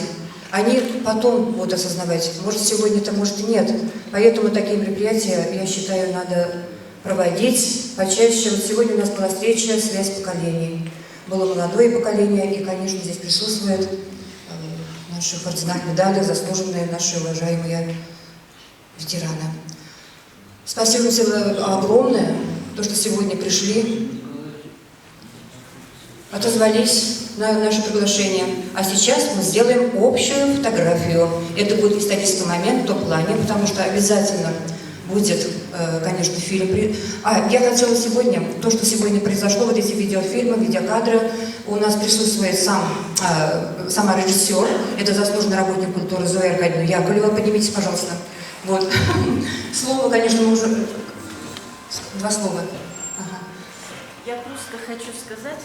Они потом будут осознавать. Может, сегодня-то, может и нет. Поэтому такие мероприятия, я считаю, надо проводить почаще. Вот сегодня у нас была встреча «Связь поколений». Было молодое поколение, и, конечно, здесь присутствуют в наших орденах, медалях заслуженные наши уважаемые ветераны. Спасибо всем огромное, то, что сегодня пришли, отозвались на наше приглашение. А сейчас мы сделаем общую фотографию. Это будет исторический момент в том плане, потому что обязательно будет, конечно, фильм. А, я хотела сегодня, то, что сегодня произошло, вот эти видеофильмы, видеокадры, у нас присутствует сам, сама режиссер, это заслуженный работник культуры Зоя Аркадьевна Яковлева. Поднимитесь, пожалуйста. Вот. Слово, конечно, мы уже... Два слова. Ага. Я просто хочу сказать,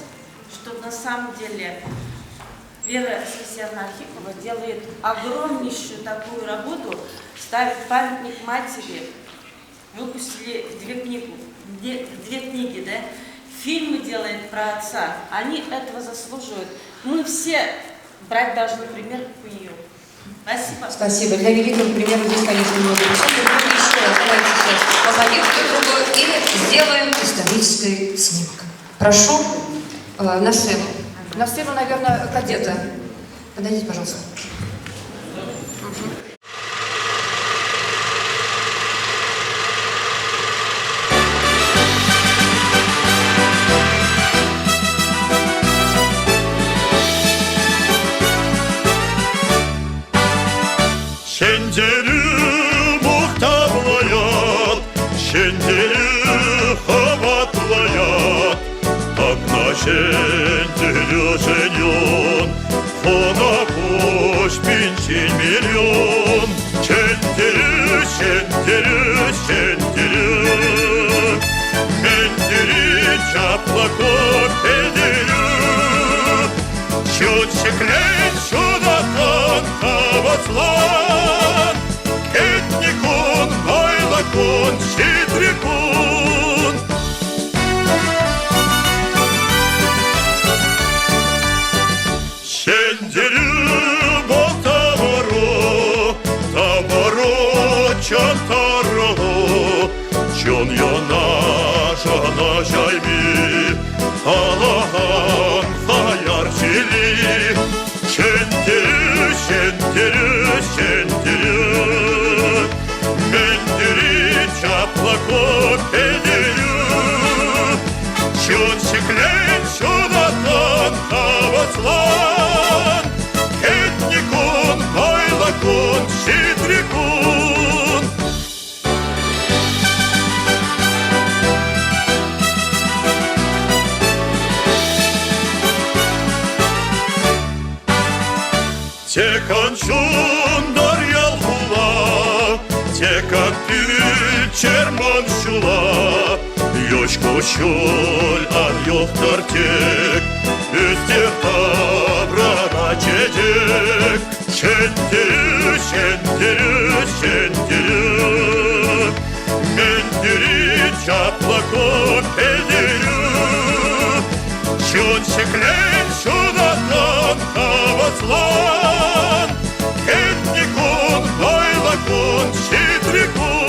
что на самом деле Вера Севастьяновна Архипова делает огромнейшую такую работу, ставит памятник матери. Выпустили две книги, да? Фильмы делает про отца. Они этого заслуживают. Мы все брать должны пример у нее. Спасибо. Спасибо. Для великого примера здесь, конечно, много присутствует. Но еще раз давайте сейчас поаплодируем друг другу и сделаем исторический снимок. Прошу на сцену. На сцену, наверное, кадета. Подойдите, пожалуйста. Ҫӗнтерӳ мухтавлӑ ят, ҫӗнтерӳ хӑватлӑ ят. Такна ҫӗнтерӳшӗн юн, хӑна пуҫ пинчен миллион. Ҫӗнтерӳ, ҫӗнтерӳ, ҫӗнтерӳ. Мӗн тери чаплӑ ку пӗлтерӳ. Ҫут ҫӗклен ҫутатан хаваслан, Кӗтнӗ кун, вӑйлӑ кун, ҫитрӗ кун. Ҫӗнтерӳ вӑл тавӑру, тавӑру, чӑн тарӑлу, Чун юнашӑна ҫайми, Халӑхӑн хаяр ҫили. Ҫӗнтерӳ, ҫӗнтерӳ, ҫӗнтерӳ, Мӗн тери чаплӑ ку пӗлтерӳ. Чун ҫӗклен ҫунатан хаваслан, Кӗтнӗ кун, вӑйлӑ кун, ҫитрӗ кун. Тек ан ҫунтӑр ял-хула, Тек ан пӳлччӗр мӑн ҫула. Ёҫ куҫҫуль ан юхтӑр тек, Ӳстер таврана чечек. Ҫӗнтерӳ, ҫӗнтерӳ, ҫӗнтерӳ, Мӗн тери чаплӑ ку пӗлтерӳ. Чун ҫӗклен ҫунатан хаваслан, Кӗтнӗ кун, кун, ҫитрӗ кун.